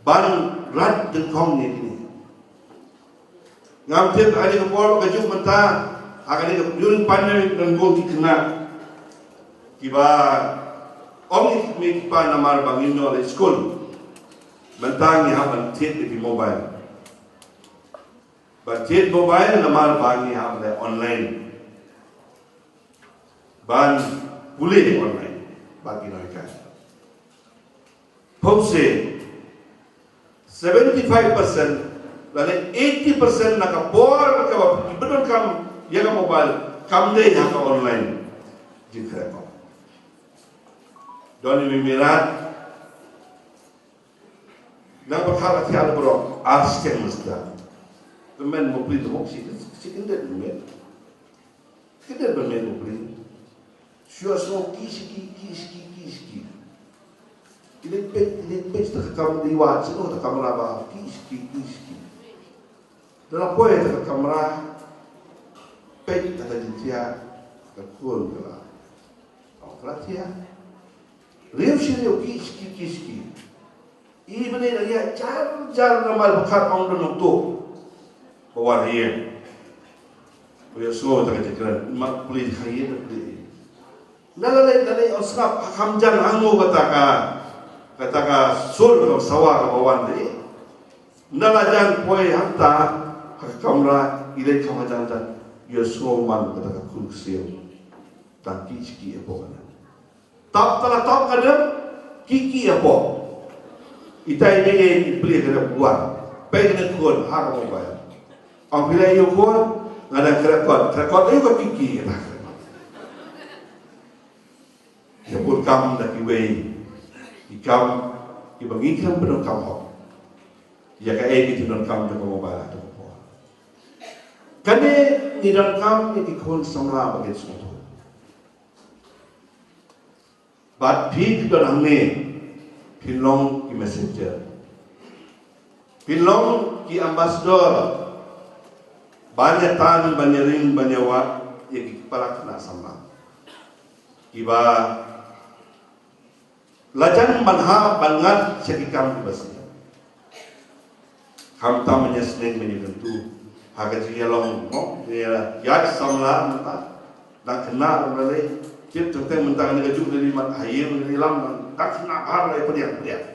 ban rat dyngkhong ïa kine. Ngam tip ha kane ka por ka juk mynta ha kane ka during pandemic ngan bun ki khynnah kiba ong ïa ki kmie ki kpa namar ba ngim ïoh leit skul. Mynta ngi hap ban thied ïa ki mobile. Ban thied mobile namar ba ngi hap leh online. Ban pule online ba ki nonghikai. Pynban seventy five percent lane eighty percent na ka por kaba ki pyndonkam ïa ka mobile kam dei ha ka online. Jingkhreh ko. Don i Mirat. Nang ba khar ati al bro ar sken mesta. Temen mo pli mo si si kendet men. Kendet men mo pli. Shuwa so ki si ki ki si ki ki si ki. Ile pe ile pe ta kam di wa si no ta kamera ba ki si ki ki si ki. Da la poi ta kamera. Pe ta ka jinsia ka kun ka la. Au ka la tia. Riu si riu ki si ki ki si ki. I bnai da ïa jar jar namar ba khat ong don ong to. Ba wan ïa. Ba ïa so ta ka jingkren ma pli ha ïa da pli. Na la lei na lei ong sngap ha kham jan hango kata ka kata ka sur ka sawa ka ba wan dei. Na la jan poi hangta ha ka kamra i lei kham ha jan jan ïa so man kata ka khun ksiu. Tang ki ki ïa pok na. Tap tala tap ka dep ki ki ïa pok. Itai dei i pli ka dep buat. Pei ka dep khun ha ka mobile. Ang phi la ïa khun nga dang krekot krekot ïa ka ki ki ïa ta krekot. Ïa pun kam da kiwei ki kam ki ba ngi kam pyndonkam hok. Ïa kaei ki jingdonkam jong ka mobile ha tu ka por. Kane ngi donkam ïa ki khun samla ba ki sngewthuh. Bad phi ki don hangne phin long ki messenger. Phin long ki ambassador ban ïa tan ban ïa ring ban ïa wad ïa ki para khynnah samla. Kiba la jan ban hap ban ngat sha ki kam kiba sniew. Khamtam ban ïa sneng ban ïa kyntu ha ka jingïalong mo ïa ïa samla mynta. Dang khynnah ruh la lei tip teng teng mynta kane ka juk lei mat ha ïing lei lam dang khynnah bha la lei pdiang pdiang.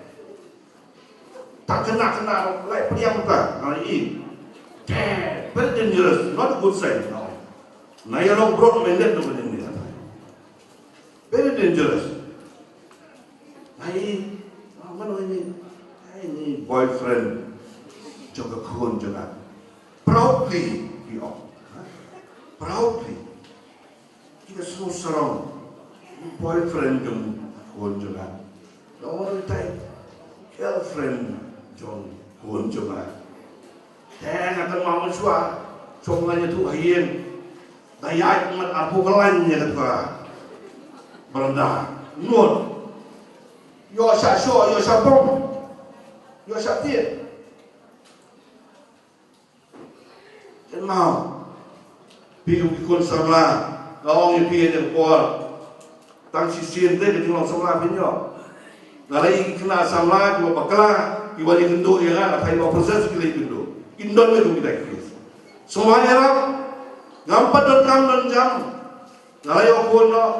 Dang khynnah khynnah ruh la lei pdiang mynta na i. Te very dangerous, not a good sign. Na ïalong brot mynta tu kane ni. Very dangerous. Na i Sngewsarong, boyfriend jong khun jong nga. Nga ong, tai, girlfriend jong khun jong nga. Te nga tang ma mynshuwa, shong nga ïathuh ha ïing. Da ïaid mat arphew klan ïa kata ka baranda. Nud. Ïoh shah shoh, ïoh shah bom. Ïoh shah tied. Kynmaw. Phi kum ki khun samla. Nga ong ïa phi ïa ka por. Tang shisien te ka jinglong samla phin ïoh. Nga la ïohi ki khynnah samla kiba bakla, kiba leit kynduh ïa nga, nga tharai ba process ki leit kynduh. Kin don me kum kita ki case. Sngewbha ïarap. Ngam pat donkam don jam. Nga la ïoh phone noh.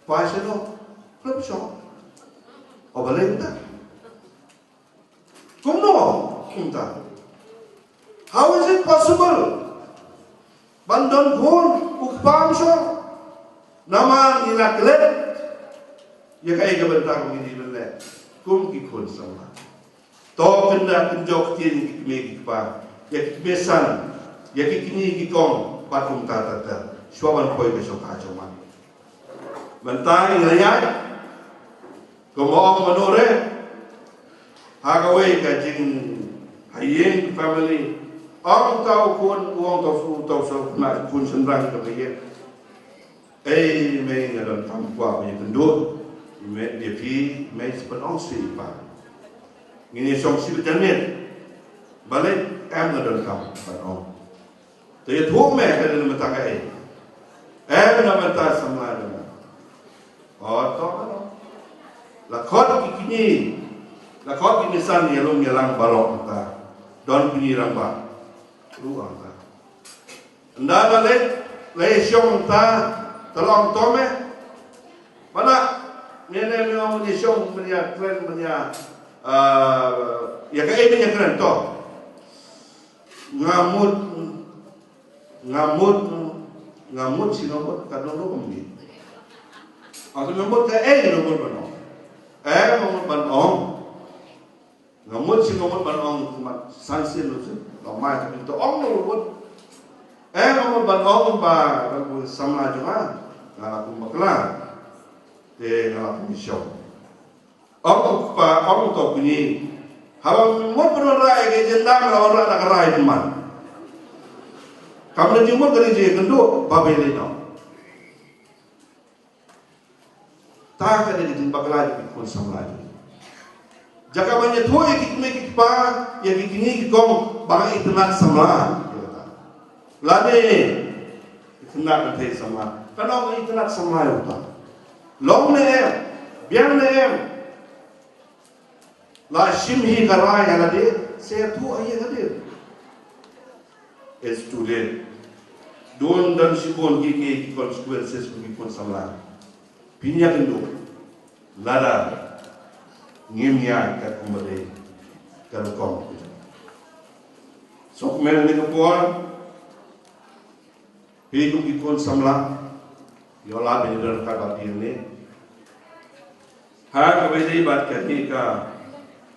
Phi shano? Khlem shong. O balei mynta? Kumno kumta? How is it possible? Ban don khun u kpa um shong. Namar ngi la klet ïa kaei kaba mynta kum ngi dei ban leh kum ki khun samla. To kynda kynjoh ktien ïa ki kmie ki kpa, ïa ki kmie san, ïa ki kñi ki kong bad kumta ter ter. Shuwa ban poi ka shongkha shongman. Mynta ngi la ïaid, kumba ong mano re, ha kawei ka jingïaid family, ong uta u khun, ong uta u, uta u khun shynrang kaba ïaid. Ei mei, nga donkam kwah ba ïakynduh, mei, ïa phi mei, sa pynong shuh ïa i pa. Ngin ïa shong shuh janmiet. Balei? Em, nga donkam ban ong. Te ïathuh me, ka dei na bynta kaei? Em, na bynta samla jong nga. O to, la khot ki kñi, la khot ki kñi san ïalum ïalang baroh mynta. Don kñi rangbah ruh mynta. Ynda la leit, la ïashong mynta, te la ong to me. Bana, ne ne me ong ïashong, men ïakren, men ïa, ah, ïa kaei men ïakren to. Nga mut, nga mut, nga mut shi nga mut, ka don ruh kumne. Ong to me mut kaei, nga mut ban ong. Eh, nga mut ban ong. Nga mut shi nga mut ban ong, kumba san sien ruh sien. Nga mai to, to ong nga mut. Eh, nga mut ban ong ba, ban bun samla jong nga. Nga la kum bakla. Te nga la kum shong. Ong u kpa, ong uto u kñi. Haba mut ban wanrah ïa ka agenda, nga la wanrah da ka rai pynban. Kam da jingmut ka dei jingkynduh, ba balei noh. Ta ka dei ka jingbakla jong ki khun samla jong ngi. Jaka ban ïathuh ïa ki kmie ki kpa, ïa ki kñi ki kong, ba nga itynnad samla. Lane itynnad lynti samla. Kan ong itynnad samla ïa uta. Long ne em, biang ne em. La shim hi ka rai ha lade, sa ïathuh ha ïing lade. It's too late. Don don shibun ki, ki, ki consequences kum ki khun samla. Phin ïakynduh lada ngim ïaid katkum ba dei ka rukom. Sngewkmen ha kane ka por. Phi kum ki khun samla, ïoh lad ban ïadon ryngkat bad phi hangne. Ha kaba ïadei bad kane ka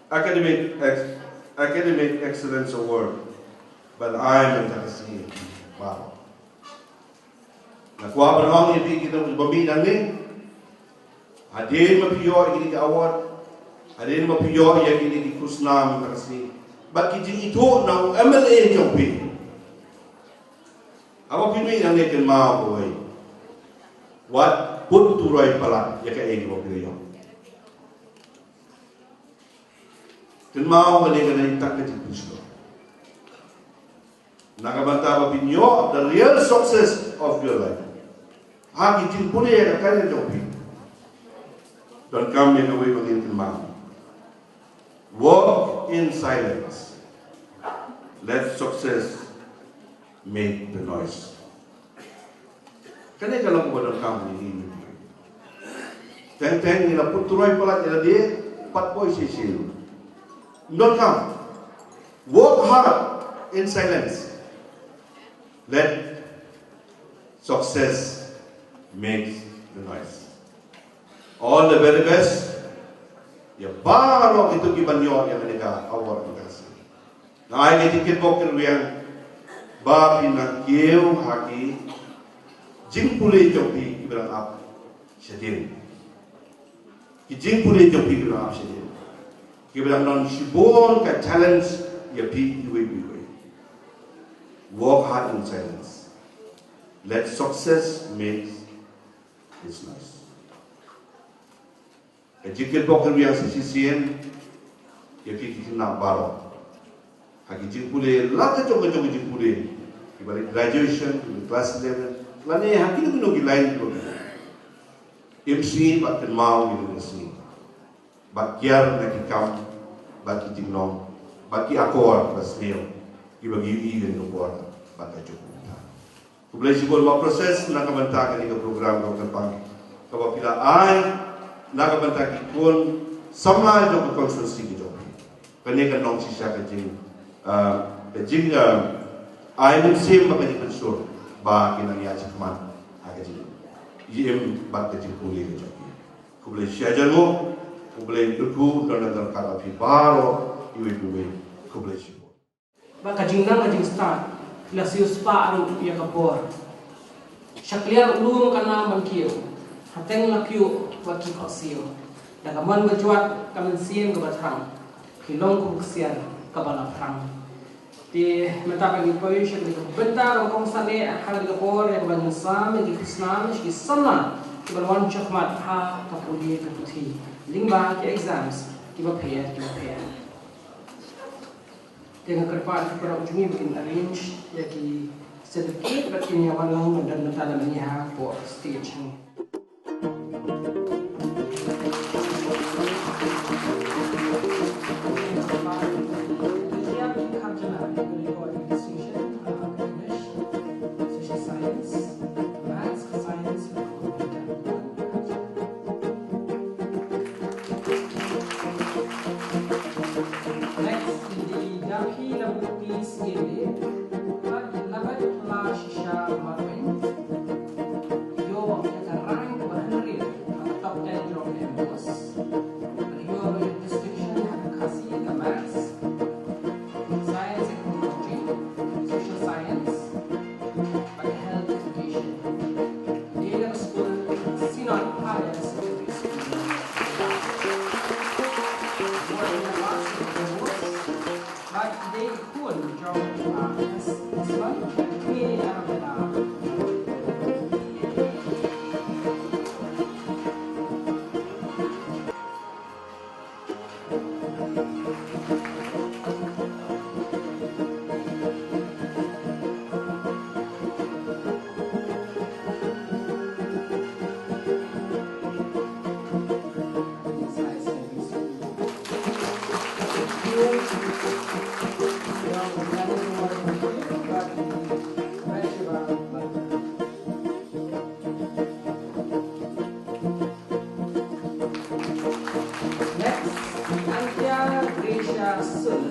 Academic Ex-, Academic Excellence Award ban ai mynta ka sngi. Wow. Nga kwah ban ong ïa phi kiba mih nangne. Hadien ba phi ïoh ïa kine ki award, hadien ba phi ïoh ïa kine ki khusnam ka sngi, bad ki jingithuh na u M L A jong phi, haba phi mih nangne kynmaw kawei, wat put turoi palat ïa kaei kaba phi la ïoh. Kynmaw kane ka dei tang ka jingpynshlur. Na ka bynta ba phin ïoh the real success of your life. Ha ki jingpule ïa ka career jong phi. Donkam ïa kawei ba ngin kynmaw. Walk in silence. Let success make the noise. Kane ka long kaba donkam ïa ngi. Teng teng ngi la put turoi palat ïa lade, pat poi shisha. Donkam. Work hard in silence. Let success make the noise. All the very best. Ïa baroh kito kiban ïoh ïa kane ka award, ka Nga ai ka jingkyrpad kyrwiang ba phin nang kiew ha ki Jingpule jong phi kiba dang ap shadien. Ki jingpule jong phi kiba dang ap shadien. Kiba dang don shibun ka talents ïa phi iwei pa iwei. Work hard in silence. Let success make its noise. Ka jingkyrpad ka ruh ïa ka C C C N, ïa phi ki khynnah baroh. Ha ki jingpule, la ka jong ka jong ka jingpule. Kiba leh graduation, kiba leh class eleven, lane ha kino kino ki line kiba leh. Im sngi bad kynmaw ïa kine ki sngi. Bad kiar na ki kam, bad ki jinglong, bad ki akor ba sniew. Kiba ngi ïohi ha kane ka por, bad ka jong ka por. Khublei shibun, ba process na ka bynta kane ka program ruh kyrpang kaba phi la ai na ka bynta ki khun samla jong ka constituency ka jong phi. Kane ka long shisha ka jing, ah, ka jing, ah, ai mynsiem bad ka jingpynsur ba kin nang ïaid shakhmat ha ka jingim bad ka jingpule ka jong phi. Khublei shihajar nguh, khublei kyrkhu, don na ka phi baroh iwei pa iwei. Khublei shibun. Ba ka jingnang ka jingstad, la siew spah ruh ïa ka bor. Sha kliar u lum ka nam ban kiew, ha teng la kiew wat ki khohsiew. Da ka mon ba jwat ka mynsiem kaba thrang, ki long kum ka ksiar kaba la phrang. Te mynta ka ngi poi sha ka bynta kaba kongsan ne ha ka por ïa ka ban sam ïa ki khusnam ïa ki samla kiba la wan shakhmat ha ka pule ka puthi lyngba ki exams kiba pher kiba pher. Te nga kyrpad ïa ki para jong ngi ba kin arrange ïa ki certificate bad kin ïa wan lang ban don mynta lem ïa hapoh stage. Social science, maths, science, Next, i dei da phi na bynta C M A, ka dei na bynta shisha marwei. Ïoh ïa ka rank ba hynriew ha ka top ten jong ka MBOSE. Ïoh ïa ka distinction ha ka Khasi, ka Maths, Science and Technology, Social Science, bad ka Health Education. Dei na ka skul Synod Higher Secondary School. Bad dei khun jong u Bah Esmond, kmie Arabella. Next, Antia Gracia Sun.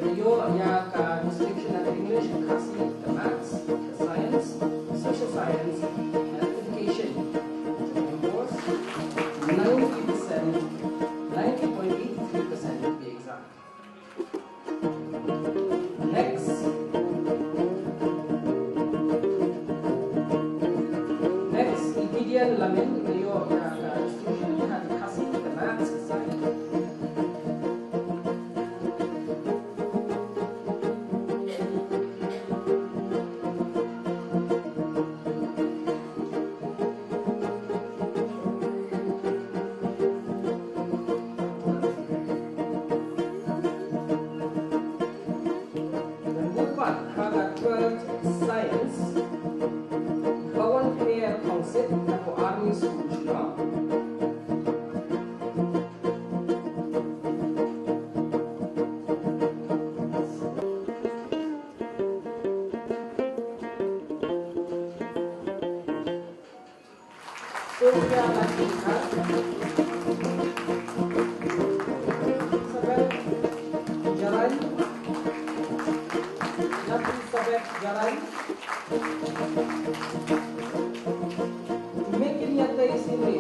Ïoh ïa ka distinction ha ka English, ka Khasi, ka Maths, ka Science, Social Science, and Education. Ninety percent, ninety point eight three percent to be exact. Next. Next, i Gideon Lamin, ïoh ïa ka distinction ha ka Khasi, ka Maths, ka Science. Ngan bud pat ha ka twelfth Science, Pawan Kner Thongsit, na ka Army School Shillong. Sophia Latika. Elizabeth Jalan. Elizabeth Jalan. Mekin ïa tei sini.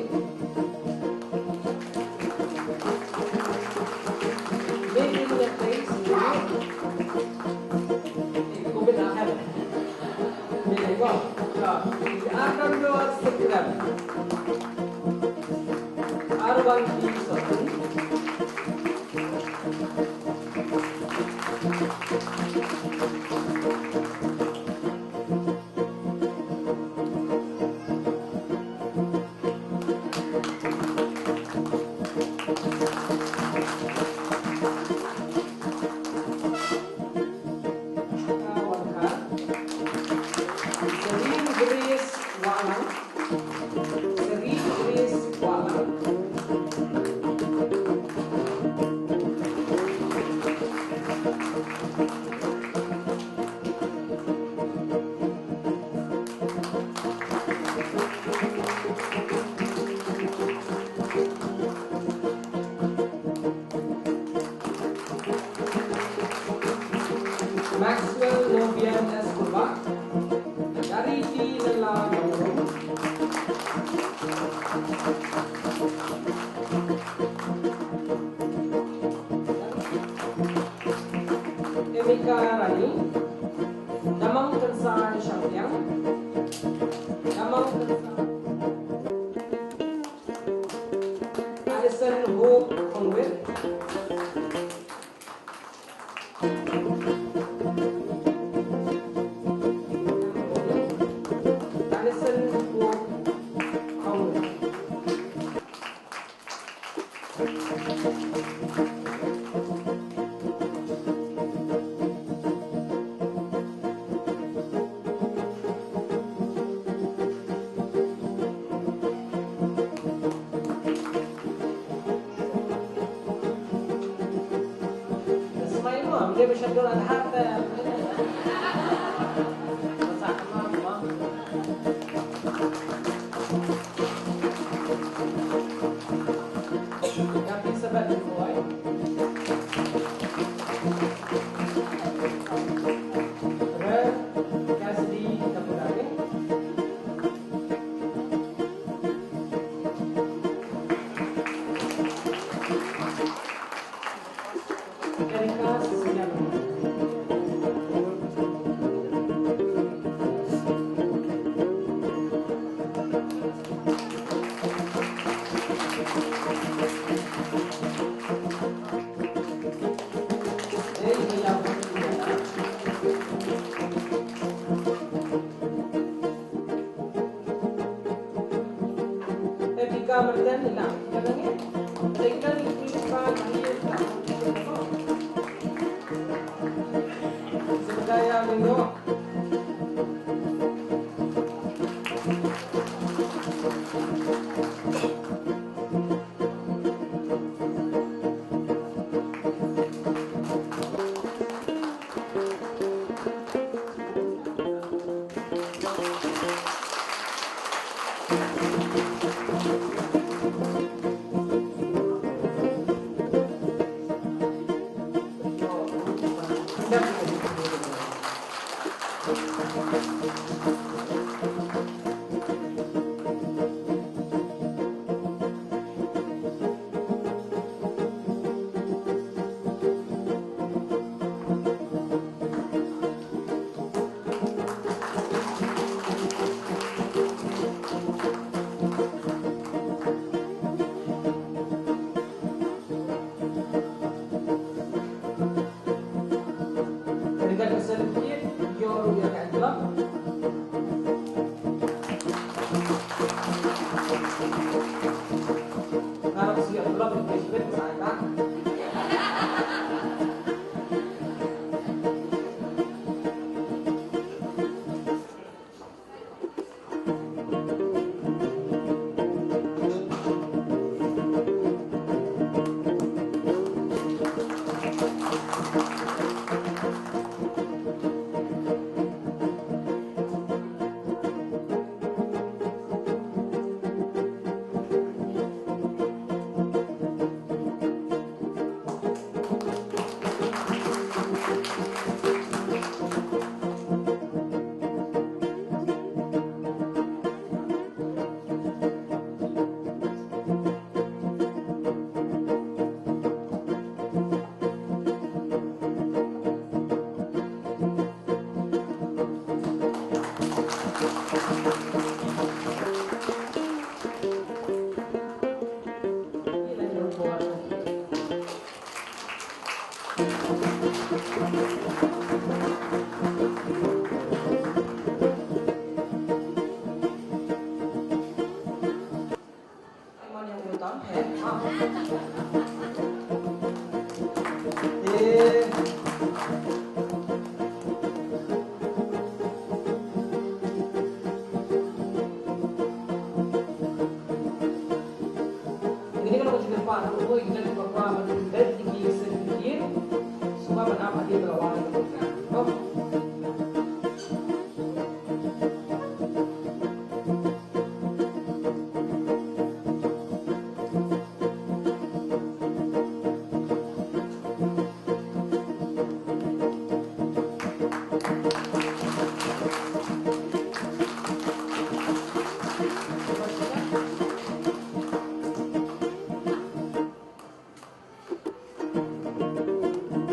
Mekin ïa tei sini. Ko bin ahel. Mekin ko. Arwan P Sotun. Sri Grace Wahlang. Sri Grace Wahlang. Maxwell Nobian Escobar, Charity Lella Nongrum, Emika Rani, Namang Kensar Shangtiang, Namang Kensar. Alison Hope Hongwit. Alison Hope Hongwit.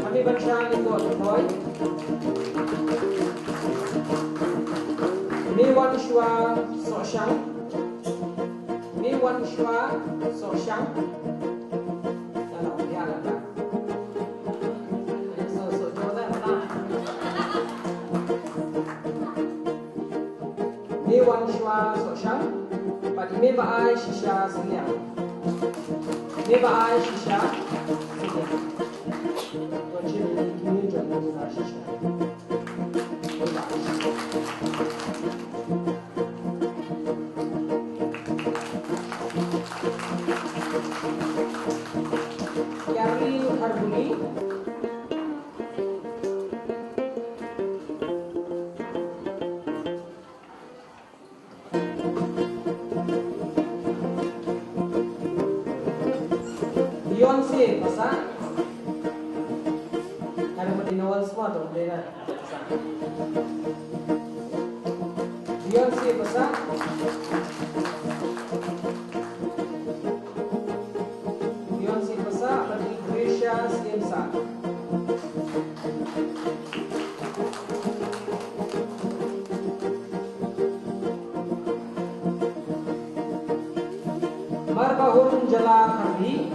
Kami ban shah lyngdoh jong phi. Me wan shuwa sohshang. Me wan shuwa sohshang. Ïa la, ïa la. So, so, so, so, so. Me wan shuwa sohshang, bad me ba ai shisha synñiang. Me ba ai shisha synñiang. To chim ïa ki jong me ba ai shisha. Carrie Kharbuli. Beyonce Passah. Ada mati Noel semua tu, boleh lah. Beyonce Passah. Beyonce Passah, mati Gracia Siemsa. Marbahun Jala Kharbi.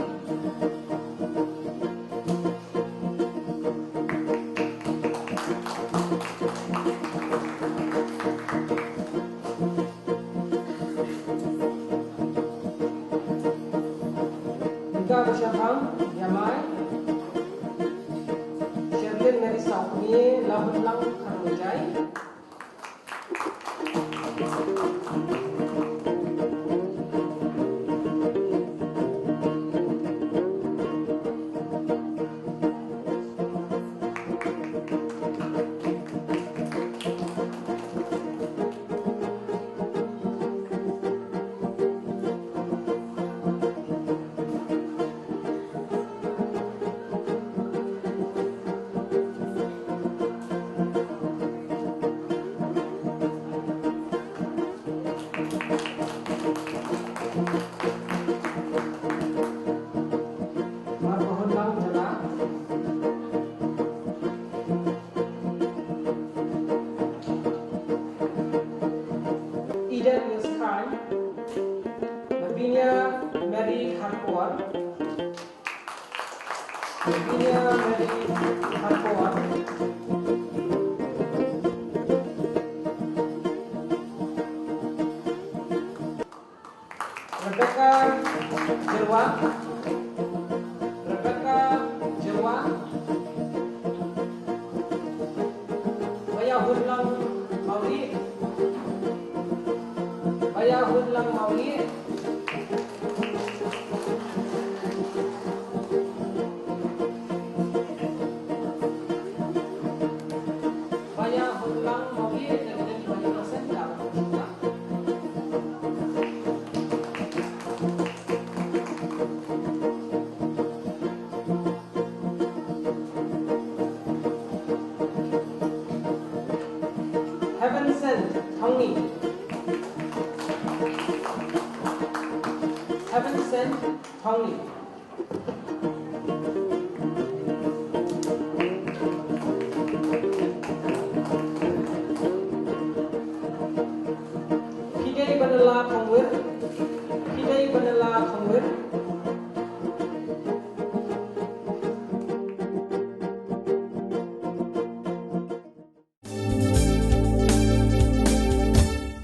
Nika Bashaphang, Yamai. Sherlyn Mary Sawkmie, Lahunlang Kharmajai. Eden Newskhan, Lavinia Mary Kharkor, Lavinia Mary Kharkor, Rebecca Jyrwa, Rebecca Jyrwa, Baïahunlang Mawlieh, Baïahunlang Mawlieh, Baïahunlang Mawlieh. Heaven Sent Thongni. Heaven Sent Thongni. Pidei Banala Thongwir. Pidei Banala Thongwir.